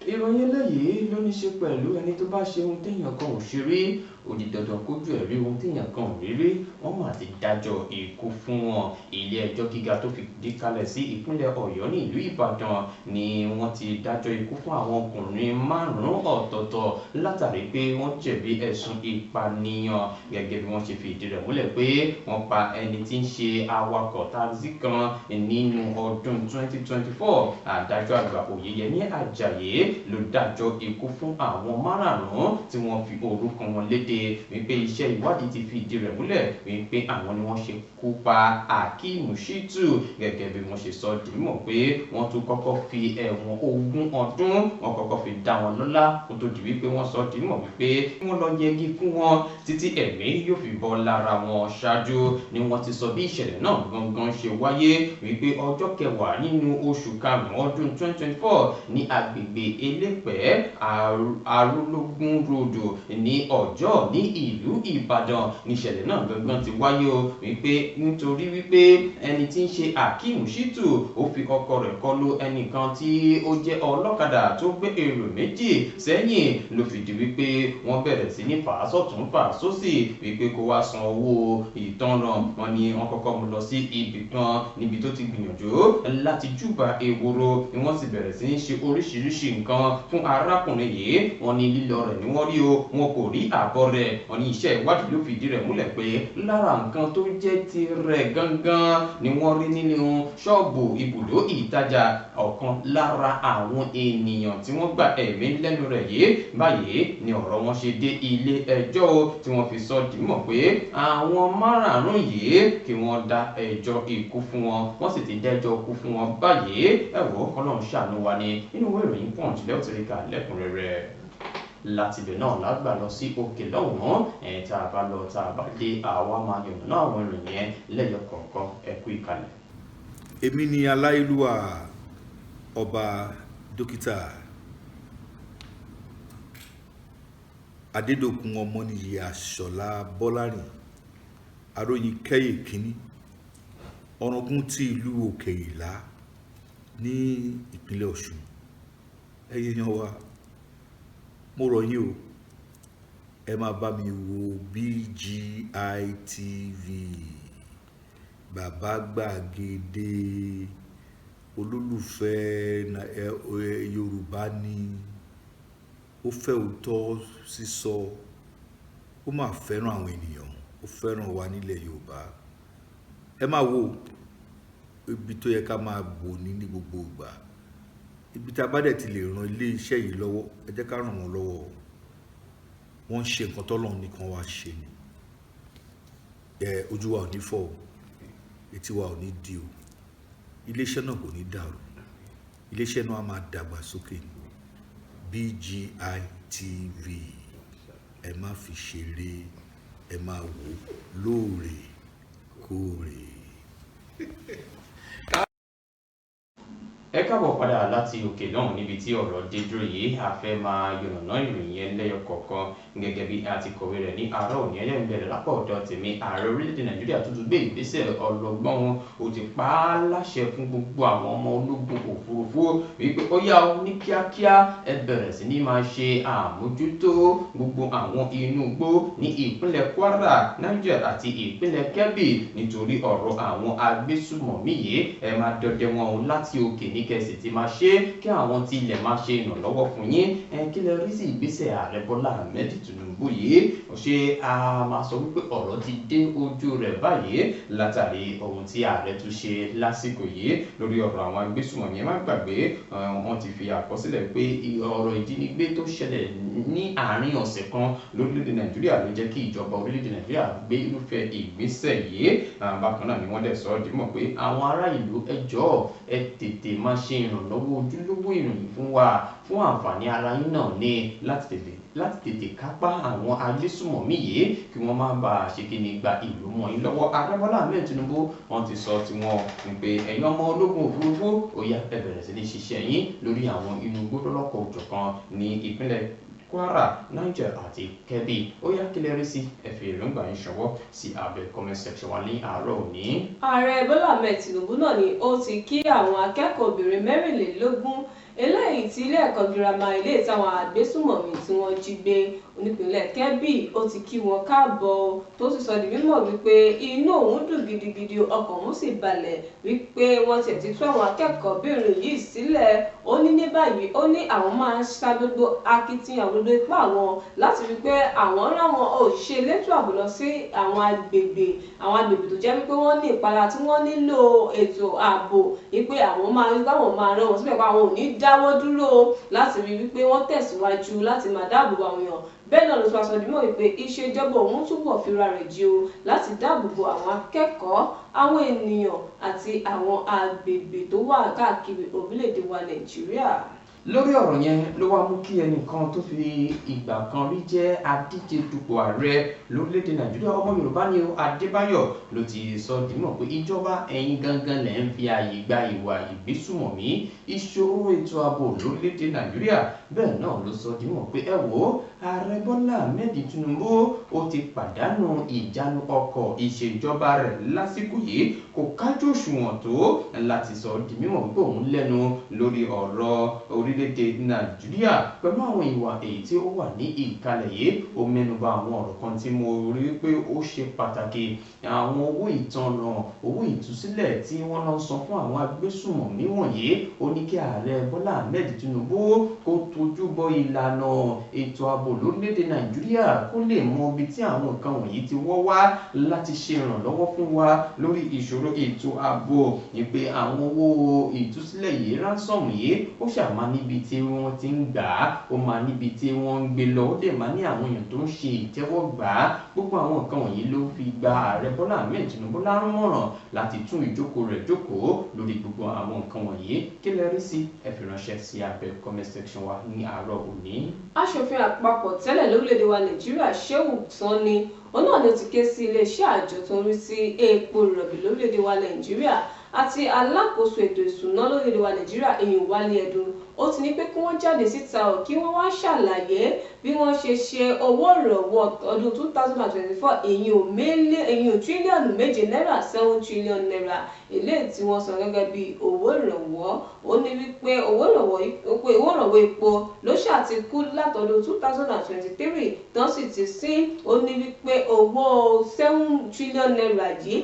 Ìròyìn eléyìí ló ní ṣe pẹ̀lú ẹni tó bá ṣe ohun téèyàn kan ò ṣe rí, ó di dandan kójú ẹ̀ rí ohun téèyàn kan ò rí rí. Wọ́n mà ti dájọ́ ikú fún wọn. Ilé ẹjọ́ gíga tó fìdí kalẹ̀ sí ìpínlẹ̀ Ọ̀yọ́ ní ìlú Ìbàdàn ni wọ́n ti dájọ́ ikú fún àwọn ọkùnrin márùn-ún ọ̀tọ̀ọ̀tọ̀ látàrí pé wọ́n jẹ̀bi ẹ̀sùn ìpànìyàn, gẹ́gẹ́ bí wọ́n ṣe fi ìdí rẹ̀ múlẹ̀ pé wọ́n pa ẹni tí ń ṣe awakọ̀ taxi kan nínú ọdún 2024. Adájọ́ àgbà Oyèyẹmí Àjàyí ló dájọ́ ikú fún àwọn márààrún tí wọ́n fi orúkọ wọn léde wípé iṣẹ́ ìwádìí ti fi ìdí rẹ̀ múlẹ̀ wípé àwọn ni wọ́n ṣe kú pa Akeem Shittu, gẹ́gẹ́ bí wọ́n ṣe sọ di mímọ̀ pé wọ́n tún kọ́kọ́ fi ẹ̀wọ̀n 20 ọdún, wọ́n kọ́kọ́ fi dá wọn lọ́lá kó tó di wípé wọ́n sọ di mímọ̀ wípé wọ́n lọ yẹgi fún wọn títí ẹ̀mí yóò fi bọ́ lára wọn. Ṣáájú ni wọ́n ti sọ bí ìṣẹ̀lẹ̀ náà gangan ṣe wáyé, wípé ọjọ́ 10 nínú oṣù karùn-ún ọdún 2024 ní agbègbè Elépẹ́, Arúlógún Road, ní Ọjọ́ ní ìlú Ìbàdàn níṣẹ̀lẹ̀ náà gangan ti wáyé o, wípé nítorí wípé ẹni tí ń ṣe Akeem Shittu ó fi ọkọ̀ rẹ̀ kọlu ẹnìkan tí ó jẹ́ ọlọ́kadà tó gbé èrò méjì sẹ́yìn, ló fi di wípé wọ́n bẹ̀rẹ̀ sí ní fà á sọ́tún, fà á sósì, wípé kó wá san owó ìtanràn. Wọn ni wọ́n kọ́kọ́ mú lọ sí ibì kan níbi tó ti gbìyànjú láti júbà ehoro, ni wọ́n sì bẹ̀rẹ̀ sí ní ṣe oríṣiríṣi nǹkan fún arákùnrin yìí. Wọ́n ní lílọ rẹ̀ ni wọ́n rí o, wọn kò rí àbọ̀ rẹ̀. Wọ́n ní iṣẹ́ ìwádìí ló fìdí rẹ̀ múlẹ̀ pé lára nǹkan tó jẹ́ tirẹ̀ gangan ni wọ́n rí nínú ṣọ́ọ̀bù ibùdó ìtajà ọ̀kan lára àwọn ènìyàn tí wọ́n gba ẹ̀mí lẹ́nu rẹ̀ yìí. Báyìí ni ọ̀rọ̀ wọn ṣe dé ilé ẹjọ́ o, tí wọ́n fi sọ di mímọ̀ pé àwọn márààrún yìí, kí wọ́n dá ẹjọ́ ikú fún wọn. Wọ́n sì ti dẹ́jọ́ ikú fún wọn báyìí. Ẹ wò ó, kọ́lọ́run ṣàánú wa ni. Nínú ìwé ìròyìn Punch lẹ́ẹ̀ tí rí kà lẹ́kùnrẹ́rẹ́. Láti ibẹ̀ náà lágbà lọ sí òkè lọ́hùn-ún ẹ̀. Tá a bá lọ, tá a bá dé, àwa máa yànnàná àwọn ìròyìn yẹn lẹ́yọ kọ̀ọ̀kan. Ẹ kú ìkàlẹ̀. Èmi ni aláìlúwà ọba dókítà Adédòkun Ọmọnìyí Àṣọlá Bọ́lárìn Aróyin Kẹ́yè kínní, Ọ̀ràngún ti ìlú Òkè Ìlá ní ìpínlẹ̀ Ọ̀ṣun. Ẹ̀yin èèyàn wa, mo rọ̀ yín o, ẹ máa bá mi wo BGI TV, Bàbá Gbàgede olólùfẹ́ Yorùbá ni, ó fẹ́ òótọ́ sísọ, ó máa fẹ́ràn àwọn ènìyàn, ó fẹ́ràn wa nílẹ̀ Yorùbá. Ẹ máa wo ibi tó yẹ ká máa wò ní gbogbo ìgbà. Ibi tá a bá dẹ̀ ti lè ran ilé iṣẹ́ yìí lọ́wọ́, ẹ jẹ́ ká ràn wọ́n lọ́wọ́. Wọ́n ń ṣe nǹkan tọ́lọ́run nìkan wá ṣe ni. Ẹ ojú wa ò ní fọ́ o, etí wa ò ní di o, ilé iṣẹ́ náà kò ní dàrú, ilé iṣẹ́ náà á máa dàgbà sókè ni. BGI TV, ẹ má fi ṣeré, ẹ máa wò lóòrèkóòrè. Ẹ káàbọ̀ padà láti òkè náà níbi tí ọ̀rọ̀ dé dúró yìí. A fẹ́ máa yànnàná ìròyìn yẹn lẹ́yọ kọ̀ọ̀kan gẹ́gẹ́ bí a ti kọ̀wé rẹ̀ ní àárọ̀ òní. Ẹ̀yẹ́ ń bẹ̀rẹ̀ lápá ọ̀dọ̀ tèmi. Ààrẹ orílẹ̀-èdè Nàìjíríà tuntun gbé ìgbésẹ̀ ọlọ́gbọ́n wọn, ó ti pa á láṣẹ fún gbogbo àwọn ọmọ ológun òfurufú wípé ó yá o, ní kíákíá ẹ bẹ̀rẹ̀ sí ní máa ṣe àmójútó gbogbo àwọn inú igbó ní ìpínlẹ̀ Kwara, Niger àti ìpínlẹ̀ Kebbi nítorí ọ̀rọ̀ àwọn agbésùmọ̀mí yìí. Ẹ máa dọdẹ wọn o láti òkè ní kẹsì tí máa ṣe kí àwọn tí ilẹ̀ máa ṣe ìrànlọ́wọ́ fún yín. Ẹ kí lẹ rí sí ìgbésẹ̀ ààrẹ Bọ́lá Ahmed Tinubu yìí? Ṣé a máa sọ wípé ọ̀rọ̀ ti dé ojú rẹ̀ báyìí látàrí ohun tí ààrẹ tún ṣe lásìkò yìí lórí ọ̀rọ̀ àwọn agbésùmọ̀mí? Ẹ má gbàgbé, wọ́n ti fi àkọsílẹ̀ pé ọ̀rọ̀ ìjínigbé tó ṣẹlẹ̀ ní àárín ọ̀sẹ̀ kan lórílẹ̀‐èdè Nàìjíríà ló jẹ́ kí ìjọba orílẹ̀‐èdè Nàìjíríà gbé irúfẹ́ ìgbésẹ̀ yìí. Bákan náà ni wọ́n dẹ̀ sọ ọ́ dímọ̀ pé àwọn ará ìlú, ẹ jọ̀ọ́ ẹ tètè máa ṣe ìrànlọ́wọ́ ojúlówó ìròyìn fún wa fún àǹfààní ara yín náà ní láti tètè kápá àwọn agbésùmọ̀mí yìí kí wọ́n má bàa ṣe kí ni gba ìlú mọ́ yín lọ́wọ́. Ààrẹ Bọ́lá Ahmed Tinubu wọ́n ti sọ tiwọn wípé ẹ̀yin ọmọ ológun òfurufú, ó yá ẹ bẹ̀rẹ̀ sí ní ṣiṣẹ́ yín lórí àwọn inú igbó lọ́lọ́kọ̀ òjọ̀kan ní ìpínlẹ̀ Kwara, Niger àti Kebbi. Ó yá kí lẹ rí sí? Ẹ fi èròǹgbà yín ṣọwọ́ sí abẹ́ comment section wa ní àárọ̀ òní. Ààrẹ Bọ́lá Ahmed Tinubu náà ni ó ti kí àwọn akẹ́kọ̀ọ́ obìnrin 24 eléyìí tí ilé ẹ̀kọ́ girama ilé ìtàwọn àgbésùmọ̀mí tí wọ́n jí gbé onípínlẹ̀ Kebbi, ó ti kí wọn káàbọ̀, tó sì sọ di mímọ̀ wípé inú òun dùn gidigidi, ọkàn òun sì balẹ̀ wípé wọ́n tiẹ̀ ti tú àwọn akẹ́kọ̀ọ́bìnrin yìí sílẹ̀. Ó ní ní báyìí, ó ní àwọn máa ń sa gbogbo akitiyan, gbogbo ipá àwọn láti rí pé àwọn ráwọn òṣìṣẹ́ elétò ààbò lọ sí àwọn agbègbè tó jẹ́ wípé wọ́n ní ìpara tí wọ́n nílò ètò ààbò, wípé àwọn máa rí báwọn máa rán wọn síbẹ̀ pé àwọn ò ní dáwọ́ dúró láti rí wípé wọ́n tẹ̀síwájú láti máa dáàbò bo àwọn èèyàn. Bẹ́ẹ̀ náà ló tún wá sọ di mímọ̀ wípé ìṣèjọba òun túbọ̀ fira rẹ̀ jí o láti dáàbò bo àwọn akẹ́kọ̀ọ́, àwọn ènìyàn àti àwọn agbègbè tó wà káàkiri orílẹ̀-èdè wa Nàìjíríà. Lórí ọ̀rọ̀ yẹn ló wá mú kí ẹnìkan tó fi ìgbà kan rí jẹ́ adíje dupò ààrẹ lórílẹ̀‐èdè Nàìjíríà, ọmọ Yorùbá ni o, Adébáyọ̀, ló ti sọ dímọ̀ pé ìjọba ẹ̀yin gangan lẹ̀ ń fi ààyè gba ìwà ìgbésùmọ̀mí, ìṣòro ètò ààbò lórílẹ̀‐èdè Nàìjíríà. Bẹ́ẹ̀ náà ló sọ dímọ̀ pé ẹ wò ó, ààrẹ Bọ́lá Ahmed Tinubu ó ti pàdánù ìjánu ọkọ̀ ìṣèjọba rẹ̀ lásìkò yìí, kò kájú òṣùwọ̀n tó láti sọ di mímọ̀ wípé òun lẹ́nu lórí ọ̀rọ̀ orílẹ̀-èdè Nàìjíríà pẹ̀lú àwọn ìwà èyí tí ó wà ní ìkàlẹ̀ yìí. Ó mẹ́nuba àwọn ọ̀rọ̀ kan tí mo rí pé ó ṣe pàtàkì, àwọn owó ìtanràn, owó ìtúsílẹ̀ tí wọ́n lọ san fún àwọn agbésùmọ̀mí wọ̀nyí. Ó ní kí ààrẹ Bọ́lá Ahmed Tinubu kó tójú bọ ìlànà ètò ààbò lórílẹ̀-èdè Nàìjíríà kó lè mọ ibi tí àwọn nǹkan wọ̀nyí ti wọ́ wá láti ṣe ìrànlọ́wọ́ fún wa lórí ìṣòro ètò ààbò. Ìpè àwọn owó ìtúsílẹ̀ yìí, ransom yìí, ó ṣàmà níbi tí wọ́n ti ń gbà á, ó máa níbi tí wọ́n ń gbé lọ, ó dẹ̀ máa ní àwọn èèyàn tó ń ṣe ìtẹ́wọ́gbà á. Gbogbo àwọn nǹkan wọ̀nyí ló fi gba ààrẹ Bọ́lá Ahmed Tinubu lámọ̀ràn láti tún ìjókòó rẹ̀ jókòó lórí gbogbo àwọn nǹkan wọ̀nyí. Kí lẹ rí sí? Ẹ fi ránṣẹ́ sí abẹ́ comment section wa ní àárọ̀ òní. Aṣòfin àpapọ̀ tẹ́lẹ̀ lórílẹ̀‐èdè wa Nàìjíríà, Shehu Sani, òun náà ló ti ké sí iléeṣẹ́ àjọ tó ń rí sí epo rọ̀bì lórílẹ̀‐èdè wa Nàìjíríà àti alákòóso ètò ìṣúná lórílẹ̀ wa Nàìjíríà ìyún Wálé Ẹdùn. Ó ti ní pé kí wọ́n jáde síta ò kí wọ́n wá ṣàlàyé bí wọ́n ṣe ṣe owó ìrànwọ́ ọdún 2024 ìyún tírílíọ̀nù 7 náírà, 7 trillion naira, eléyìí tí wọ́n san gẹ́gẹ́ bí owó ìrànwọ́. Ó ní wípé owó ìrànwọ́ epo ló ṣàtìkú látọdún 2023 tán sì ti sí. Ó ní wípé owó 7 trillion naira yìí,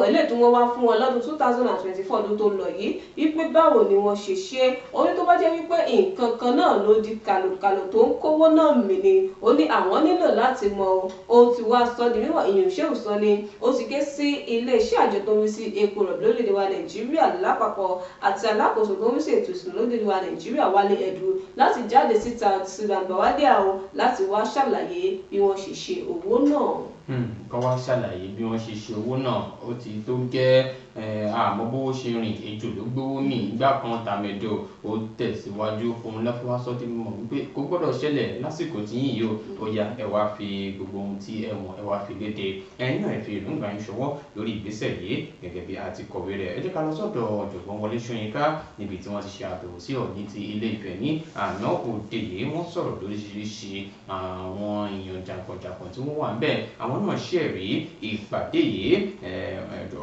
eléyìí tí wọ́n wá fún wọn lọ́dún 2024, ọdún tó lọ yìí, wípé báwo ni wọ́n ṣe ṣe. Ó ní tó bá jẹ́ wípé nǹkan kan náà ló di kàlòkàlò tó ń kówó náà mì ni, ó ní àwọn nílò láti mọ ohun tí wàá sọ di mímọ̀. Ìyún Shehu Sani ó ti ké sí iléeṣẹ́ àjọ tó ń rí sí epo rọ̀bì lórílẹ̀‐èdè wa Nàìjíríà lápapọ̀ àti alákòóso tó ń rí sí ètò ìṣúná lórílẹ̀‐èdè wa Nàìjíríà, Wálé Ẹdùn, láti jáde síta sí gbangba wálé àwọn láti wá ṣàlàyé bí wọ́n ṣe ṣe owó náà. Kọ́ wá ṣàlàyé bí wọ́n ṣe ṣe owó náà. Ó ti tó gẹ́, àmọ́ bówó ṣe rìn, ejò ló gbówó mì ìgbà kan tàmẹ̀dò. Ó tẹ̀síwájú òun lọ́fọ́ wá sọ di mímọ̀ wípé kò gbọ́dọ̀ ṣẹlẹ̀ lásìkò tí yín yìí o. Ó yá, ẹ wá fi gbogbo ohun tí ẹ mọ̀, ẹ wá fi léde. Ẹ̀yin náà, ẹ fi èròǹgbà yín ṣọwọ́ lórí ìgbésẹ̀ yìí gẹ́gẹ́ bí a ti kọ̀wé rẹ̀. Ẹ jẹ́ ká lọ sọ́dọ̀ ọ̀jọ̀gbọ́n Wọlé Ṣóyínká níbi tí wọ́n ti ṣe àbẹ̀wò sí Ọọ̀ni ti Ilé Ifẹ̀ ní àná òde yìí. Wọ́n sọ̀rọ̀ lóríṣiríṣi. Àwọn èèyàn jàǹkànjàǹkàn tí wọ́n wà ń bẹ̀, àwọn náà ṣẹ̀rí ìpàdé yìí.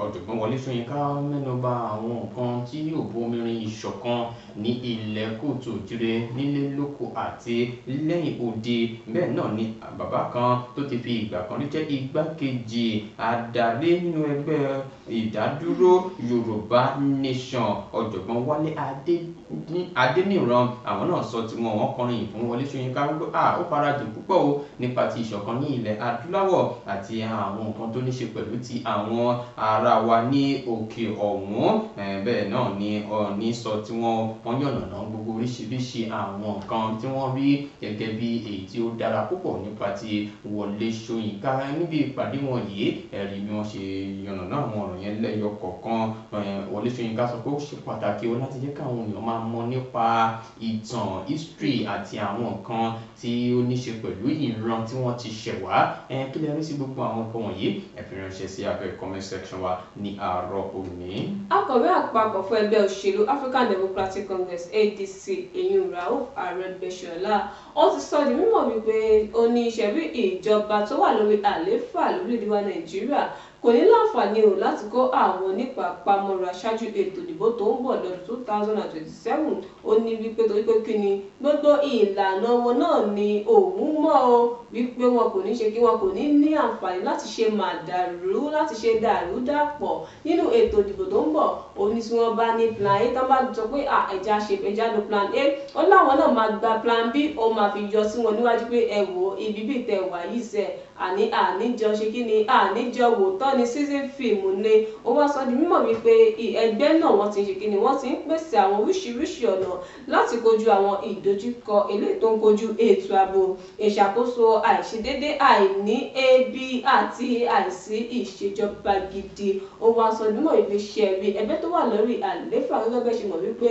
Ọ̀jọ̀gbọ́n Wọlé Ṣóyínká mẹ́nu bà àwọn nǹkan tí yóò bomirin ìṣọ̀kan ní ilẹ̀ kóòtù òjìrè, nílé lóko àti lẹ́yìn odi. Bẹ́ẹ̀ náà ni bàbá kan tó ti fi ìgbà kan rí jẹ́ igbákejì adarí nínú ẹgbẹ́ ìdádúró Yorùbá Nation, ọ̀jọ̀gbọ́n Wálé Adéníran, àwọn náà sọ tiwọn. Wọ́n kọrin ìfún Wọlé Ṣóyínká wípé ó farajìn púpọ̀ o nípa ti ìṣọ̀kan ní ilẹ̀ adúláwọ̀ àti àwọn nǹkan tó ní ṣe pẹ̀lú ti àwọn ará wa ní òkè ọ̀hún. Bẹ́ẹ̀ náà ni Ọọ̀ni sọ tiwọn. Wọ́n yànnàná gbogbo oríṣiríṣi àwọn nǹkan tí wọ́n rí gẹ́gẹ́ bí èyí tí ó dára púpọ̀ nípa ti Wọlé Ṣóyínká níbi ìpàdé wọn yìí. Ẹ̀rí bí wọ́n ṣe yànnàná àwọn ọ̀rọ̀ yẹn lẹ́yọ kọ̀ọ̀kan. Wọlé Ṣóyínká sọ pé ó ṣe pàtàkì o láti jẹ́ káwọn èèyàn máa mọ̀ nípa ìtàn, history, àti àwọn nǹkan tí ó ní ṣe pẹ̀lú ìran tí wọ́n ti ṣẹ̀ wá. Kí lẹ rí sí gbogbo àwọn nǹkan wọ̀nyí? Ẹ fi ránṣẹ́ sí abẹ́ comment section wa ní àárọ̀ òní. Akọ̀wé àpapọ̀ fún ẹgbẹ́ òṣèlú African Democratic Congress, ADC, èyún Rauf Arẹ́gbẹ́ṣọlá, ó ti sọ di mímọ̀ wípé ó ní ìṣẹ̀rí ìjọba tó wà lórí àlééfà lórílẹ̀‐èdè wa Nàìjíríà kò ní láǹfààní o láti kó àwọn onípapámọ́ra ṣáájú ètò ìdìbò tó ń bọ̀ lọ́dún 2027. Ó ní wípé torí pé kí ni, gbogbo ìlànà wọn náà ni òun mọ̀ o, wípé wọn kò ní ṣe kí wọn kò ní ní àǹfààní láti ṣe màdàrú, láti ṣe dàrúdàpọ̀ nínú ètò ìdìbò tó ń bọ̀. Ó ní tí wọ́n bá ní plan A, tán bá sọ pé ẹja ṣe ẹja lo plan A, ó láwọn náà máa gba plan B. Ó máa fi yọ sí wọn níwájú pé ẹ wò ibi bíi tẹ wà yìí sẹ, àní àníjọ ṣe kí ni, àníjọ wò tán ni season film ni. Ó wá sọ di mímọ̀ wípé ẹgbẹ́ náà, wọ́n ti ń ṣe kí ni, wọ́n ti ń pèsè àwọn oríṣiríṣi ọ̀nà láti kojú àwọn ìdojúkọ eléyìí tó ń kojú ètò ààbò, ìṣàkóso àìṣedédé, àìní ebi àti àìsí ìṣèjọba gidi. Ó wá sọ di mímọ̀ wípé ṣẹ̀rí ẹgbẹ́ tó wà lórí àlééfà, gẹ́gẹ́ bẹ́ẹ̀ ṣe mọ̀ wípé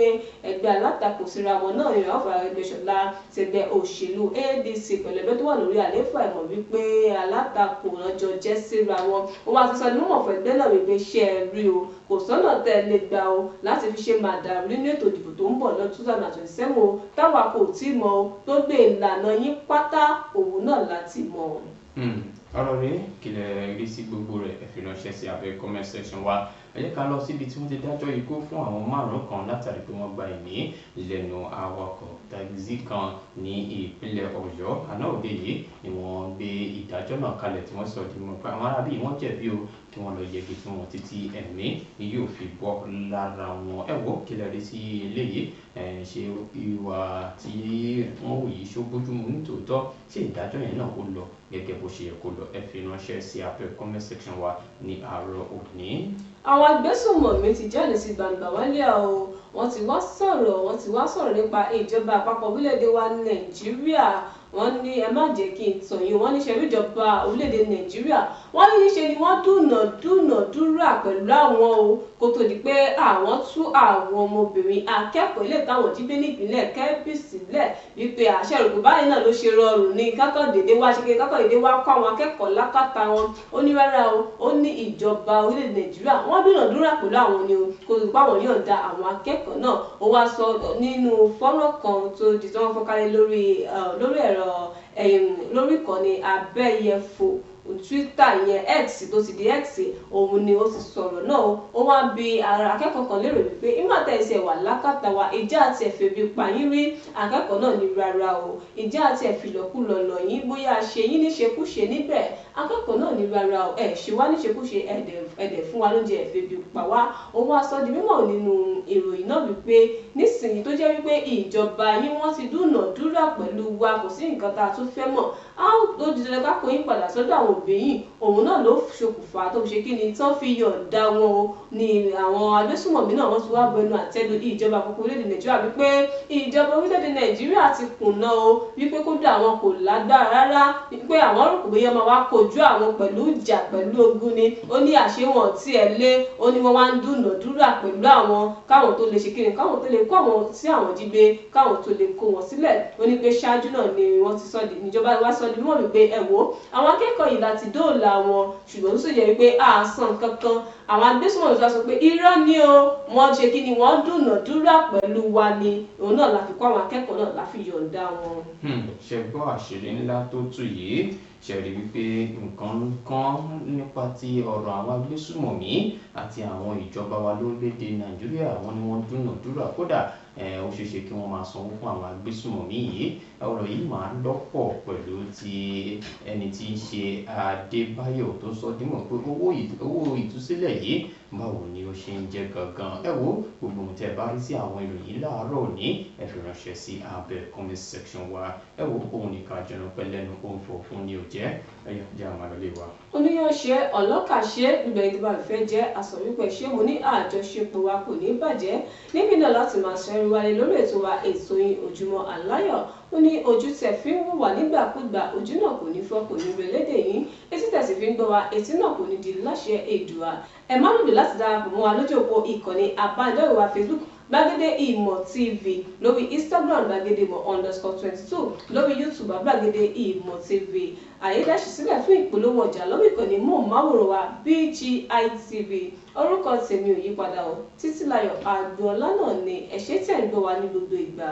ẹgbẹ́ alátakò síra wọn náà ni Rauf Arẹ́gbẹ́ṣọlá tẹgbẹ́ òṣèlú ADC pẹ̀lú ẹgbẹ́ tó wà lórí àlééfà, ẹ̀ mọ̀ wípé alátakò lọ́jọ́ jẹ́ síra wọn. Ó wá ti sọ ní mọ̀ fún ẹgbẹ́ náà wípé ṣe é rí o, kò sọ́nà tẹ́ ẹ lè gbà o láti fi ṣe màdàrú nínú ètò ìdìbò tó ń bọ̀ lọ́dún 2027 o, táwa kò tí ì mọ̀ o. Tó gbé ìlànà yín pátá, òun náà láti mọ̀. Ọ̀rọ̀ rẹ̀, kí lẹ rí sí gbogbo rẹ̀? Ẹ fi ránṣẹ́ sí abẹ́ comment section wa. Ẹ jẹ́ ká lọ síbi tí wọ́n ti dájọ́ ikú fún àwọn márùn-ún kan látàrí pé wọ́n gba ẹ̀mí lẹ́nu awakọ̀ taxi kan ní ìpínlẹ̀ Ọ̀yọ́. Àná òde yìí ni wọ́n gbé ìdájọ́ náà kalẹ̀, tí wọ́n sọ di mọ̀ pé àwọn arábí wọ́n jẹ̀bi o, kí wọ́n lọ yẹgi fún wọn títí ẹ̀mí yóò fi bọ́ lára wọn. Ẹ wò, kí lẹ rí sí eléyìí? Ẹ ṣe ìwà tí wọ́n wù yìí, ṣó bójúmu nítòótọ́? Ṣé ìdájọ́ yẹn náà ó lọ gẹ́gẹ́ bó ṣe yẹ kó lọ? Ẹ fi ránṣẹ́ sí abẹ́ comment section wa ní àárọ̀ òní. Àwọn agbésùnmọ̀mí ti jáde sí gbangba wálé o. Wọ́n ti wá sọ̀rọ̀, wọ́n ti wá sọ̀rọ̀ nípa ìjọba àpapọ̀ orílẹ̀-èdè wa Nàìjíríà. Wọ́n ní ẹ má jẹ́ kí n tàn yín, wọ́n ní ṣe ìjọba orílẹ̀-èdè Nàìjíríà wọ́n ní ṣe ni wọ́n dúnàdúrà pẹ̀lú àwọn o kó tó di pé àwọn tú àwọn ọmọbìnrin akẹ́kọ̀ọ́ ilé táwọn jí gbé nípìnlẹ̀ Kẹ́bí sílẹ̀, wípé àṣẹ ìròkò báyìí náà ló ṣe rọrùn ní kákàndéédé wá ṣe kí kákàndéédé wá kó àwọn akẹ́kọ̀ọ́ lákàtà wọn. Ó ní rárá o, ó ní ìjọba orílẹ̀-èdè Nàìjíríà wọ́n dúnàdúrà pẹ̀lú àwọn ni o kó tó di pé àwọn yọ̀ǹda àwọn akẹ́kọ̀ọ́ náà. Ó wá sọ nínú fọ́nrán kan tó di tí wọ́n fọ́nkálẹ̀ lórí ẹ̀rọ lórí ìkànnì abẹ́yẹfò Twitter yẹn X tó ti di X, òun ni ó ti sọ̀rọ̀ náà. Ó wá bi ara akẹ́kọ̀ọ́ kan lérò wípé ìmọ̀ àtẹ̀sẹ̀ wà lákàtà wa, ìjà àti ẹ̀fẹ̀ bí pa yín rí? Akẹ́kọ̀ọ́ náà ní rárá o, ìjà àti ẹ̀fìlọ́kulọ̀ lọ̀ yín, bóyá ṣe yín níṣekúṣe níbẹ̀? Akẹ́kọ̀ọ́ náà ní rárá o, ẹ̀ ṣe wá níṣekúṣe, ẹ̀dẹ̀ fún wa lóúnjẹ, ẹ̀fẹ̀ bí pa wá. Ó wá sọ di mímọ̀ nínú ìròyìn náà wípé nísìnyí tó jẹ́ wípé ìjọba yín wọ́n ti dúnàdúrà pẹ̀lú wa, kò sí nǹkan tá a tún fẹ́ mọ̀, á ó di dandan ká kó yín padà sọ́dọ̀ àwọn òbí yín. Òun náà ló ṣokùnfà tó fi ṣe kí ni tán fi yọ̀ǹda wọn o. Ní àwọn agbésùmọ̀mí náà wọ́n ti wá bẹnu àtẹ́lu ìjọba àpapọ̀ orílẹ̀-èdè Nàìjíríà wípé ìjọba orílẹ̀-èdè Nàìjíríà ti kùnà o, wípé kódà àwọn kò lágbára rárá, wípé àwọn rò pé bóyá máa wá kojú àwọn pẹ̀lú ìjà pẹ̀lú ogun ni. Ó ní àṣé wọn tí ẹ lé, ó ní wọ́n wá ń dúnàdúrà pẹ̀lú àwọn káwọn tó lè ṣe kí ni, káwọn tó lè kó àwọn tí àwọn jí gbé, káwọn tó lè kó wọn sílẹ̀. Ó ní pé ṣáájú náà ni wọ́n ti sọ di níjọba wá sọ di mímọ̀ wípé ẹ wò àwọn akẹ́kọ̀ọ́ yìí láti dóòlà wọn, ṣùgbọ́n ó sì jẹ́ wípé àásán kankan. Àwọn agbésùnmọ̀mí tó sọ pé irọ́ ni o, wọ́n ṣe kí ni, wọ́n dúnàdúrà pẹ̀lú wa ni, òun náà la fi kó àwọn akẹ́kọ̀ọ́ náà la fi yọ̀ǹda wọn. Ṣe gbọ́ àṣírí ńlá tó tú yìí, ṣe rí wípé nǹkan kan nípa ti ọ̀rọ̀ àwọn agbésùmọ̀mí àti àwọn ìjọba wa lórílẹ̀‐èdè Nàìjíríà, wọ́n ní wọ́n dúnàdúrà, kódà ó ṣeé ṣe kí wọ́n máa sanwó fún àwọn agbésùmọ̀mí yìí. Ọ̀rọ̀ yìí máa lọ́pọ̀ pẹ̀lú ti ẹni tí ń ṣe Adébáyọ̀ tó sọ dímọ̀ pé owó ìtúsílẹ̀ yìí báwo ni ó ṣe ń jẹ́ gangan. Ẹ wo gbogbo ohun tẹ́ ẹ bá rí sí àwọn ìròyìn láàárọ̀ òní, ẹ fi ránṣẹ́ sí abẹ́ comment section wa. Ẹ wo òun nìkan jẹun pẹ́ lẹ́nu òun fò fún ni ò jẹ́ ẹ̀yà jẹ́ àwọn àlọ́lé wa. Oníyanṣẹ́ ọlọ́kàṣe gbígbẹ́ ìdíbà ìfẹ́ jẹ́ àsọ wípé ṣé mo ní àjọṣepọ̀ wa kò ní bàjẹ́ níbí náà láti máa ṣẹ́rí wálé lórí ètò wa ètò yín Ojúmọ́ Aláyọ̀. Ó ní ojú tẹ̀ fi ń wò wá nígbàkúgbà, ojú náà kò ní fọ́, kò ní rẹ̀ lédè yín, etí tẹ̀ sì fi ń gbọ́ wa, etí náà kò ní di láṣẹ Èdùà. Ẹ má lòdì láti darapọ̀ mọ́ wa lójú òpó ìkànnì abánidọ́rẹ̀ẹ́ wa Facebook Gbàgede Ìmọ̀ TV, lórí Instagram Gbàgede Ìmọ̀ _22, lórí YouTube Gbàgede Ìmọ̀ TV. Àyè dáṣì sílẹ̀ fún ìpolówó ọjà lórí ìkànnì móhùnmáwòrán wa BGI TV. Orúkọ tèmi ò yípadà o, Títílayọ̀ Àgbọ̀ọ́lá náà ni. Ẹ ṣé tẹ̀ ń gbọ́ wa ní gbogbo ìgbà.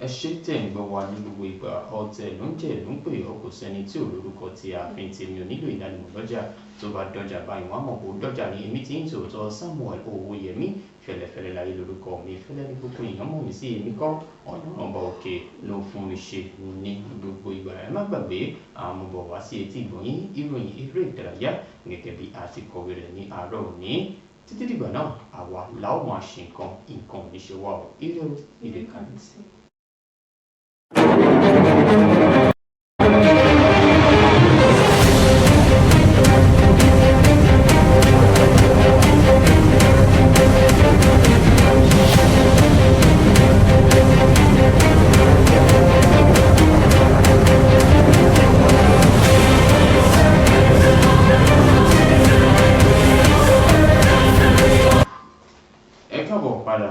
Ẹ ṣé tẹ̀ ń gbọ́ wa ní gbogbo ìgbà. Ọ̀tẹ̀ ló ń jẹ́ ló ń pè ọ́, kò sẹ́ni tí ò lórúkọ tí ààfin tèmi ò nílò ìdánimọ̀ lọ́jà. Tó bá dọ́jà báyìí wọ́n á mọ̀ kó dọ́jà ní. Èmi tí ń tòótọ́ Samuel Owóyẹmí, fẹ̀lẹ́fẹ̀lẹ́ láyé lórúkọ mi, fẹ́lẹ́ ní gbogbo èèyàn mọ̀ mí sí, èmi kọ́ Ọlọ́run ọba òkè ló fún mi ṣe ní gbogbo ìgbà. Ẹ má gbàgbé àwọn bọ̀ wá sí etí ìgbọ̀nyín ìròyìn eré ìdárayá gẹ́gẹ́ bí a ti kọ̀wé rẹ̀ ní àárọ̀ òní. Títí dìgbà náà, àwa la ó máa ṣe nǹkan, nǹkan ò ní ṣe wá o. Ire o, ire kàbìtì.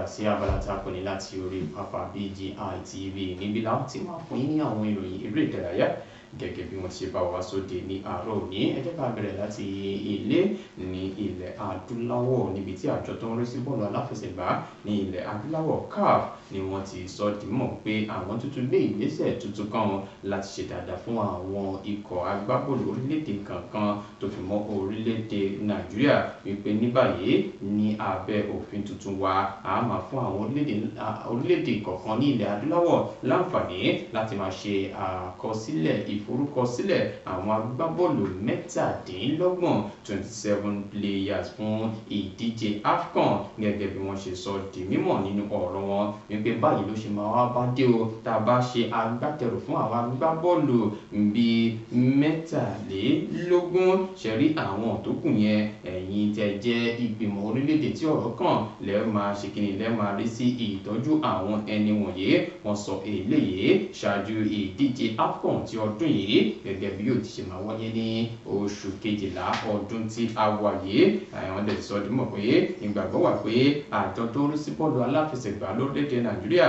Sí abala tá a pè ní láti orí pápá BGI TV, níbi láti máa fún yín ní àwọn ìròyìn eré ìdárayá gẹ́gẹ́ bí wọ́n ṣe bá wa sóde ní àárọ̀ òní. Ẹ jẹ́ ká bẹ̀rẹ̀ láti ilé ní ilẹ̀ adúláwọ̀, níbi tí àjọ tó ń rí sí bọ́ọ̀lù aláfẹsẹ̀gbá ní ilẹ̀ adúláwọ̀ CAF ni wọ́n ti sọ dímọ̀ pé àwọn tuntun gbé ìgbésẹ̀ tuntun kan láti ṣe dáadáa fún àwọn ikọ̀ agbábọ́ọ̀lù orílẹ̀-èdè kankan tó fi mọ́ orílẹ̀-èdè Nàìjíríà, wípé ní báyìí ní abẹ́ òfin tuntun wa a máa fún àwọn orílẹ̀-èdè kọ̀ọ̀kan ní ilẹ̀ adúláwọ̀ láǹfààní láti máa ṣe àkọsílẹ̀ ìforúkọsílẹ̀ àwọn agbábọ́ọ̀lù 27 27 players fún ìdíje AFCON gẹ́gẹ́ bí wọ́n ṣe sọ di mímọ̀ nínú ọ̀rọ̀ wọn wípé báyìí ló ṣe máa wá bá dé o, tá a bá ṣe agbátẹrù fún àwọn agbábọ́ọ̀lù bíi 23 ṣẹ̀rí àwọn tó kù yẹn ẹ̀yìn Ẹ̀yin tẹ́ jẹ́ ìgbìmọ̀ orílẹ̀-èdè tí ọ̀rọ̀ kàn lẹ́ máa ṣe kíni, lẹ́ máa rí sí ìtọ́jú àwọn ẹni wọ̀nyí. Wọ́n sọ eléyìí ṣáájú ìdíje AFCON ti ọdún yìí gẹ́gẹ́ bí yóò ti ṣe máa wáyé ní oṣù kejìlá ọdún tí a wà yìí. Àwọn dẹ̀ sọ dímọ̀ pé ìgbàgbọ́ wà pé àjọ tó ń rí sí bọ́ọ̀lù aláfẹsẹ̀gbá lórílẹ̀‐èdè Nàìjíríà,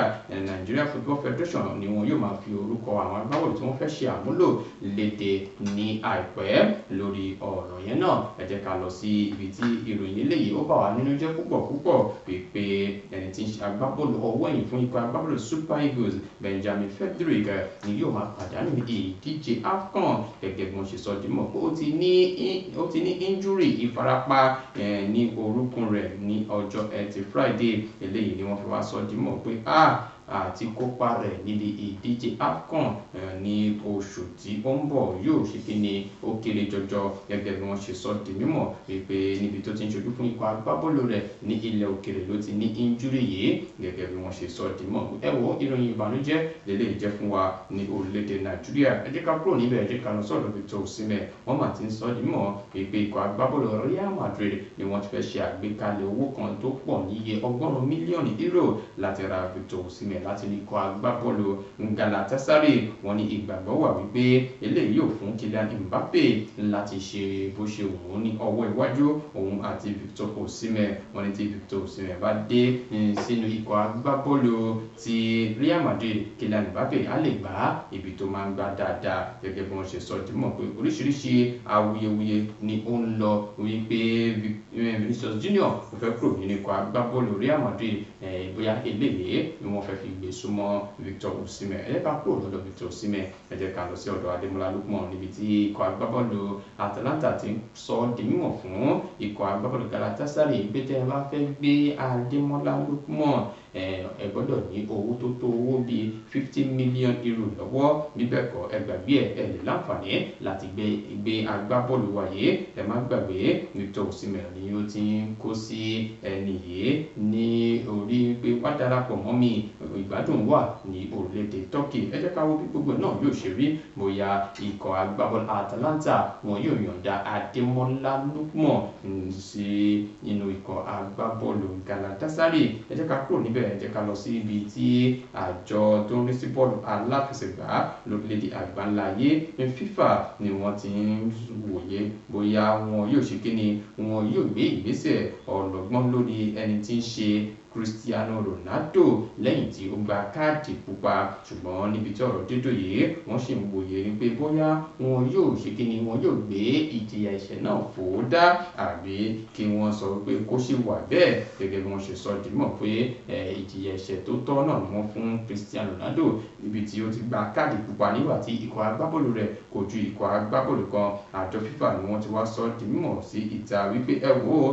Nigeria Football Federation, ni wọn yóò máa fi orúkọ àwọn agbábọ́ọ̀lù tí wọ́n fẹ́ ṣe àmúlò léde ní àìpẹ́. Lórí ọ̀rọ̀ yẹn náà, ẹ jẹ́ ká lọ sí ibi tí ìròyìn eléyìí ó bà wá nínú jẹ́ púpọ̀ púpọ̀, wípé ẹni tí ń ṣe agbábọ́ọ̀lù ọwọ́ ẹ̀yìn fún ikọ̀ agbábọ́ọ̀lù Super Eagles, Benjamin Frederick, ni yóò máa pàdánù ìdíje AFCON gẹ́gẹ́ bí wọ́n ṣe sọ dímọ̀ pé ó ti ní injury, ìfarapa ní orúnkún rẹ̀ ní ọjọ́ Ẹtì Friday. Eléyìí ni wọ́n fi wá sọ dímọ̀ pé àti kópa rẹ̀ níbi ìdíje AFCON ní oṣù tí ó ń bọ̀ yóò ṣe kí ni, ó kéré jọjọ, gẹ́gẹ́ bí wọ́n ṣe sọ di mímọ̀ wípé níbi tó ti ń ṣojú fún ikọ̀ agbábọ́ọ̀lù rẹ̀ ní ilẹ̀ òkèrè ló ti ní injury yìí, gẹ́gẹ́ bí wọ́n ṣe sọ di mọ̀. Ẹ wo, ìròyìn ìbànújẹ́ lélẹ́yìí jẹ́ fún wa ní orílẹ̀-èdè Nàìjíríà. Ẹ jẹ́ ká kúrò níbẹ̀, ẹ jẹ́ ká lọ sọ́dọ̀ Victor Osimhen. Wọ́n mà ti ń sọ di mọ̀ wípé ikọ̀ agbábọ́ọ̀lù Real Madrid ni wọ́n ti fẹ́ ṣe àgbékalẹ̀ owó kan tó pọ̀ níye 100 mílíọ̀nù euro láti ra Victor Osimhen láti ní ikọ̀ agbábọ́ọ̀lù Galatasaray. Wọ́n ní ìgbàgbọ́ wà wípé eléyìí yóò fún Kylian Mbappe láti ṣe bó ṣe wù ú ní ọwọ́ iwájú, òun àti Victor Osimhen. Wọ́n ní tí Victor Osimhen bá dé sínú ikọ̀ agbábọ́ọ̀lù ti Real Madrid, Kylian Mbappe á lè gbá ibi tó máa ń gbá dáadáa, gẹ́gẹ́ bí wọ́n ṣe sọ dímọ̀ pé oríṣiríṣi awuyewuye ni ó ń lọ wípé Vinicius Junior kò fẹ́ kúrò nínú ikọ̀ agbábọ́ọ̀lù Real Madrid. Bóyá eléyìí ni wọ́n fẹ́ fi gbé súnmọ́ Victor Osimhen. Ẹ jẹ́ ká kúrò lọ́dọ̀ Victor Osimhen, ẹ jẹ́ ká lọ sí ọ̀dọ̀ Adémọ́lá Lookman, níbi tí ikọ̀ agbábọ́ọ̀lù Atalanta ti ń sọ di mímọ̀ fún ikọ̀ agbábọ́ọ̀lù Galatasaray pé tẹ́ ẹ bá fẹ́ gbé Adémọ́lá Lookman, ẹ gbọ́dọ̀ ní owó tó tó owó bíi €50 million lọ́wọ́. Bí bẹ́ẹ̀ kọ́, ẹ gbàgbé ẹ, ẹ lè láǹfààní láti gbé agbábọ́ọ̀lù wa yìí. Ẹ má gbàgbé, Victor Osimhen ni ó ti ń kó sí ẹni yìí ní orí pé wá darapọ̀ mọ́ mi, ìgbádùn wà ní orílẹ̀-èdè Turkey. Ẹ jẹ́ ká wo bí gbogbo náà yóò ṣe rí, bóyá ikọ̀ agbábọ́ọ̀lù Atalanta wọn yóò yọ̀ǹda Adémọ́lá Lookman sí inú ikọ̀ agbábọ́ọ̀lù Galatasaray. Ẹ jẹ́ ká kúrò níbẹ̀, ẹ jẹ́ ká lọ sí ibi tí àjọ tó ń rí sí bọ́ọ̀lù aláfẹsẹ̀gbá lórílẹ̀‐èdè àgbáńlá ayé, FIFA, ni wọ́n ti ń wòye bóyá wọn yóò ṣe kíni, wọn yóò gbé ìgbésẹ̀ ọlọ́gbọ́n lórí ẹni tí ń ṣe Cristiano Ronaldo lẹ́yìn tí ó gba káàdì pupa. Ṣùgbọ́n níbi tí ọ̀rọ̀ dédò yìí, wọ́n sì ń wòye wípé bóyá wọn yóò ṣe kíni, wọn yóò gbé ìjìyà ẹ̀ṣẹ̀ náà fò ó dá, àbí kí wọ́n sọ pé kó sì wà bẹ́ẹ̀, gẹ́gẹ́ bí wọ́n ṣe sọ dímọ̀ pé ìjìyà ẹ̀ṣẹ̀ tó tọ́ náà ni wọ́n fún Cristiano Ronaldo níbi tí ó ti gba káàdì pupa nígbà tí ikọ̀ agbábọ́ọ̀lù rẹ̀ kojú ikọ̀ agbábọ́ọ̀lù kan. Àjọ FIFA ni wọ́n ti wá sọ di mímọ̀ sí ìta wípé ẹ wò ó,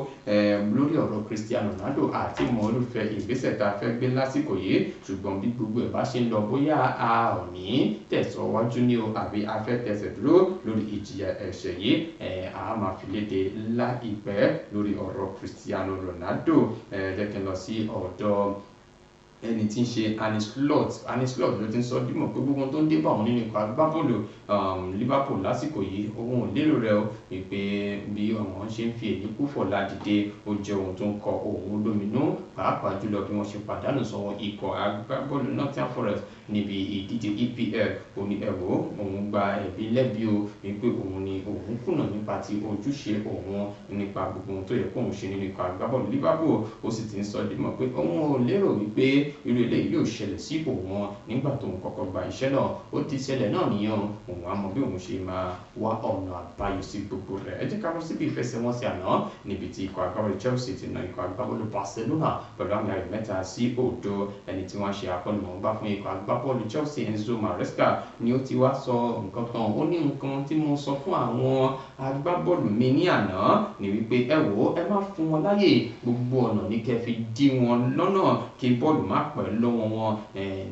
lórí ọ̀rọ̀ Cristiano Ronaldo àti mọ̀ olùfẹ́ ìgbésẹ̀ tá a fẹ́ gbé lásìkò yìí, ṣùgbọ́n bí gbogbo ẹ̀ bá ṣe ń lọ, bóyá a ò ní tẹ̀síwájú ní o àbí a fẹ́ tẹ̀sẹ̀ dúró lórí ìjìyà ẹ̀ṣẹ̀ yìí, a máa fi léde láìpẹ́ lórí ọ̀rọ̀ Cristiano Ronaldo. Jẹ́ kí n lọ sí ọ̀dọ̀ ẹni tí ń ṣe Arne Slot. Arne Slot ló ti ń sọ dímọ̀ pé gbogbo ohun tó ń dé bá òun nínú ikọ̀ agbábọ́ọ̀lù Liverpool lásìkò yìí, òun ò lérò rẹ̀ o, wípé bí àwọn ṣe ń fi èyí kú fọ̀la dìde, ó jẹ́ ohun tó ń kọ òun lóminú, pàápàá jùlọ bí wọ́n ṣe pàdánù sọ́wọ́ ikọ̀ agbábọ́ọ̀lù Nottingham Forest níbi ìdíje EPL. Ó ní ẹ̀wọ̀, òun gba ẹ̀bí lẹ́bi o, wípé òun ni òun kùnà nípa ti ojúṣe òun nípa gbogbo ohun tó yẹ kóun ṣe nínú ikọ̀ agbábọ́ọ̀lù Liverpool. Ó sì ti ń sọ dímọ̀ pé òun ò lérò wípé irú eléyìí yóò ṣẹlẹ̀ sí òun nígbà tó ń kọ́kọ́ gba iṣẹ́ náà. Ó ti ṣẹlẹ̀ náà nìyẹn, òun á mọ bí òun ṣe máa wá ọ̀nà àbáyọ sí gbogbo rẹ̀. Ẹ jẹ́ ká lọ síbi ìfẹsẹ̀wọnsẹ̀ àná, níbi tí ikọ̀ agbábọ́ọ̀lù Chelsea ti na ikọ̀ agbábọ́ọ̀lù Barcelona pẹ̀lú àmì ayò 3-0. Ẹni tí wọ́n ṣe akọ́nimọ̀ọ́gbá fún ikọ̀ agbábọ́ọ̀lù Chelsea, Enzo Maresca, ni ó ti wá sọ nǹkan kan. Ó ní nǹkan tí mo sọ fún àwọn agbábọ́ọ̀lù mi ní àná ni wípé ẹ wò ó, ẹ má fún wọn láyè, gbogbo ọ̀nà ní kẹ́ fi dí wọn lọ́nà kí bọ́ọ̀lù má pẹ́ lọ́wọ́ wọn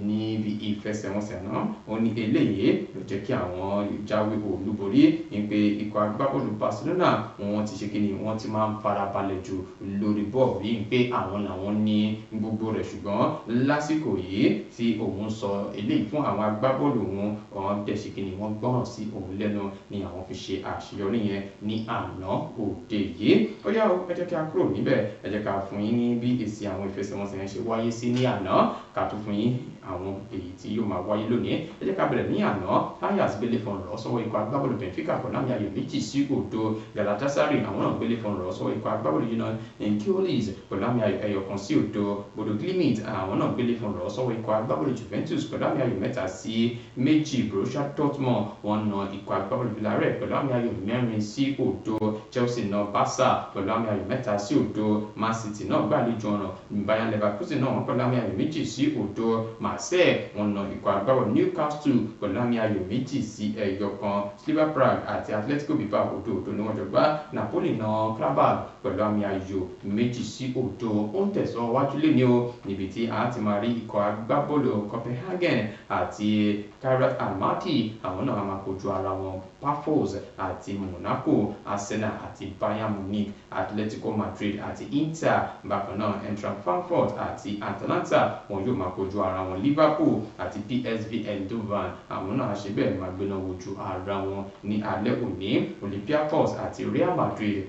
níbi ìfẹsẹ̀wọnsẹ̀ náà. Ó ní eléyìí ló jẹ́ kí àwọn Àwọn jáwé olúborí ní pé ikọ̀ agbábọ́ọ̀lù Barcelona wọ́n ti ṣe kí ni, wọ́n ti máa ń farabalẹ̀ jù lórí bọ́ọ̀lù yìí pé àwọn làwọn ní gbogbo rẹ̀, ṣùgbọ́n lásìkò yìí tí òun sọ eléyìí fún àwọn agbábọ́ọ̀lù òun, wọ́n dẹ̀ ṣe kí ni, wọ́n gbọ́ràn sí òun lẹ́nu ni àwọn fi ṣe àṣeyọrí yẹn ní àná òde yìí. Ó yá o, ẹ jẹ́ kí a kúrò níbẹ̀, ẹ jẹ́ ká fún yín ní bí èsì àwọn ìfẹsẹ̀wọnsẹ̀ yẹn ṣe wáyé sí ní àná, ká tún fún yín àwọn èyí tí yóò máa wáyé lónìí. Ẹ jẹ́ ká bẹ̀rẹ̀ ní àná. Ajax gbélé fún rọ̀ sọ́wọ́ ikọ̀ agbábọ́ọ̀lù Benfica pẹ̀lú àmì ayò 2-0. Galatasaray àwọn náà gbélé fún rọ̀ sọ́wọ́ ikọ̀ agbábọ́ọ̀lù Union Kiolis pẹ̀lú àmì ayò 1-0. Bodo Glimt àwọn náà gbélé fún rọ̀ sọ́wọ́ ikọ̀ agbábọ́ọ̀lù Juventus pẹ̀lú àmì ayò 3-2. Borussia Dortmund wọ́n na ikọ̀ agbábọ́ọ̀lù Villarreal pẹ̀lú àmì ayò 4-0. Chelsea na Barca pẹ̀lú àmì ayò 3-0. Man City náà gbàlejò ọ̀ràn Bayern Leverkusen náà wọ́n pẹ̀lú àmì ayò 2-0. Marseille wọ́n na ikọ̀ agbábọ́ọ̀lù Newcastle pẹ̀lú àmì ayò 2-1. Slavia Prague àti Atletico Bilbao 0-0 ni wọ́n jọ gbá. Napoli na Qarabag pẹ̀lú àmì ayò 2-0. Ó ń tẹ̀síwájú lé ní o, níbi tí a ti máa rí ikọ̀ agbábọ́ọ̀lù Copenhagen àti Kairat Almaty, àwọn náà máa kojú ara wọn. Pafos àti Monaco, Arsenal àti Bayern Munich, Atletico Madrid àti Inter, bákan náà Eintracht Frankfurt àti Atalanta wọn yóò máa kojú ara wọn. Liverpool àti PSV Eindhoven àwọn náà ṣe bẹ́ẹ̀ máa gbéná wojú ara wọn ní alẹ́ òní. Olympiacos àti Real Madrid,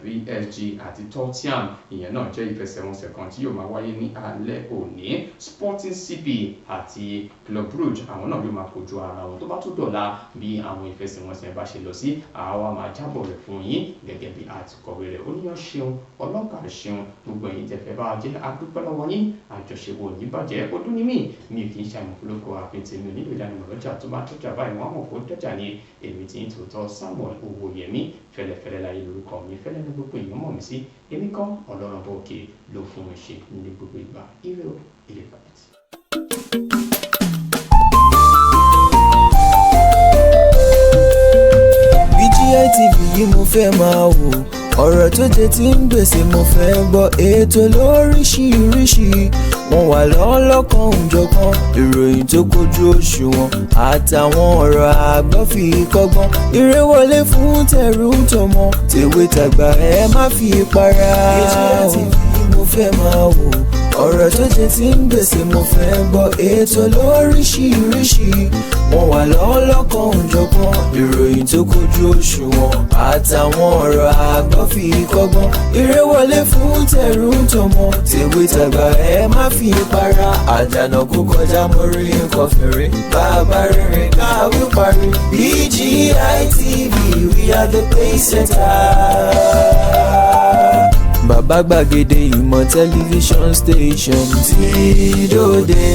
PSG àti Tottenham, ìyẹn náà jẹ́ ìfẹsẹ̀wọnsẹ̀ kan tí yóò máa wáyé ní alẹ́ òní. Sporting CP àti Club Brugge àwọn náà yóò máa kojú ara wọn. Tó bá tún dọ̀la bí àwọn ìfẹsẹ̀wọnsẹ̀ bá ṣe lọ sí, àwa máa jábọ̀ rẹ̀ fún yín gẹ́gẹ́ bí àtikọ̀wé rẹ̀. Oníyàn ṣeun, ọlọ́kà ṣeun, gbogbo ẹ̀yin tẹ̀fẹ́ bá jẹ́ adúpẹ́ lọ́wọ́ yín, àjọṣepọ̀ ò ní bàjẹ́. Ọdún ní mí mi kì í ṣe àìmọ̀fólókò àfin tèmi ò nílò ìdánimọ̀ lọ́jà tó bá tọ́jà báyìí wọ́n á mọ̀ kó dọ́jà ní. Èmi tí ń tòótọ́ Samuel Owóyẹmí, fẹ́lẹ́fẹ́lẹ́ láyé lórúkọ mi, fẹ́lẹ́ ní gbogbo èèyàn mọ̀ mí sí. Èmi kọ́ Ọlọ́run bó òkè ló fún mi ṣe ní gbogbo ìgbà. Ire o, ire kàbìtì. BGI TV yìí mo fẹ́ máa wò, ọ̀rọ̀ tó jẹ tí ń gbèsè mo fẹ́ gbọ́, ètò lóríṣiríṣi wọ́n wà lọ́lọ́kan òjọ̀kan, ìròyìn tó kojú òṣùwọ̀n àtàwọn ọ̀rọ̀ àgbọ́ fi kọ́gbọ́n, eré wọlé fún tẹ̀rù tọmọ tèwe tàgbà ẹ má fi para. BGI TV yìí mo fẹ́ máa wò, ọ̀rọ̀ tó jẹ tí ń gbèsè mo fẹ́ gbọ́, ètò lóríṣiríṣi wọ́n wà lọ́lọ́kan òjọ̀kan, ìròyìn tó kojú òṣùwọ̀n àtàwọn ọ̀rọ̀ àgbọ́ fi kọ́gbọ́n, eré wọlé fún tẹ̀rù tọmọ tèwe tàgbà ẹ má fi para. Àdànà kó kọjá mo rí nǹkan fèrè bàbá rere káwí parí. BGI TV, we are the pace setter. Bàbá gbàgede ìmọ̀ tẹlifíṣọ̀n station tí dòde.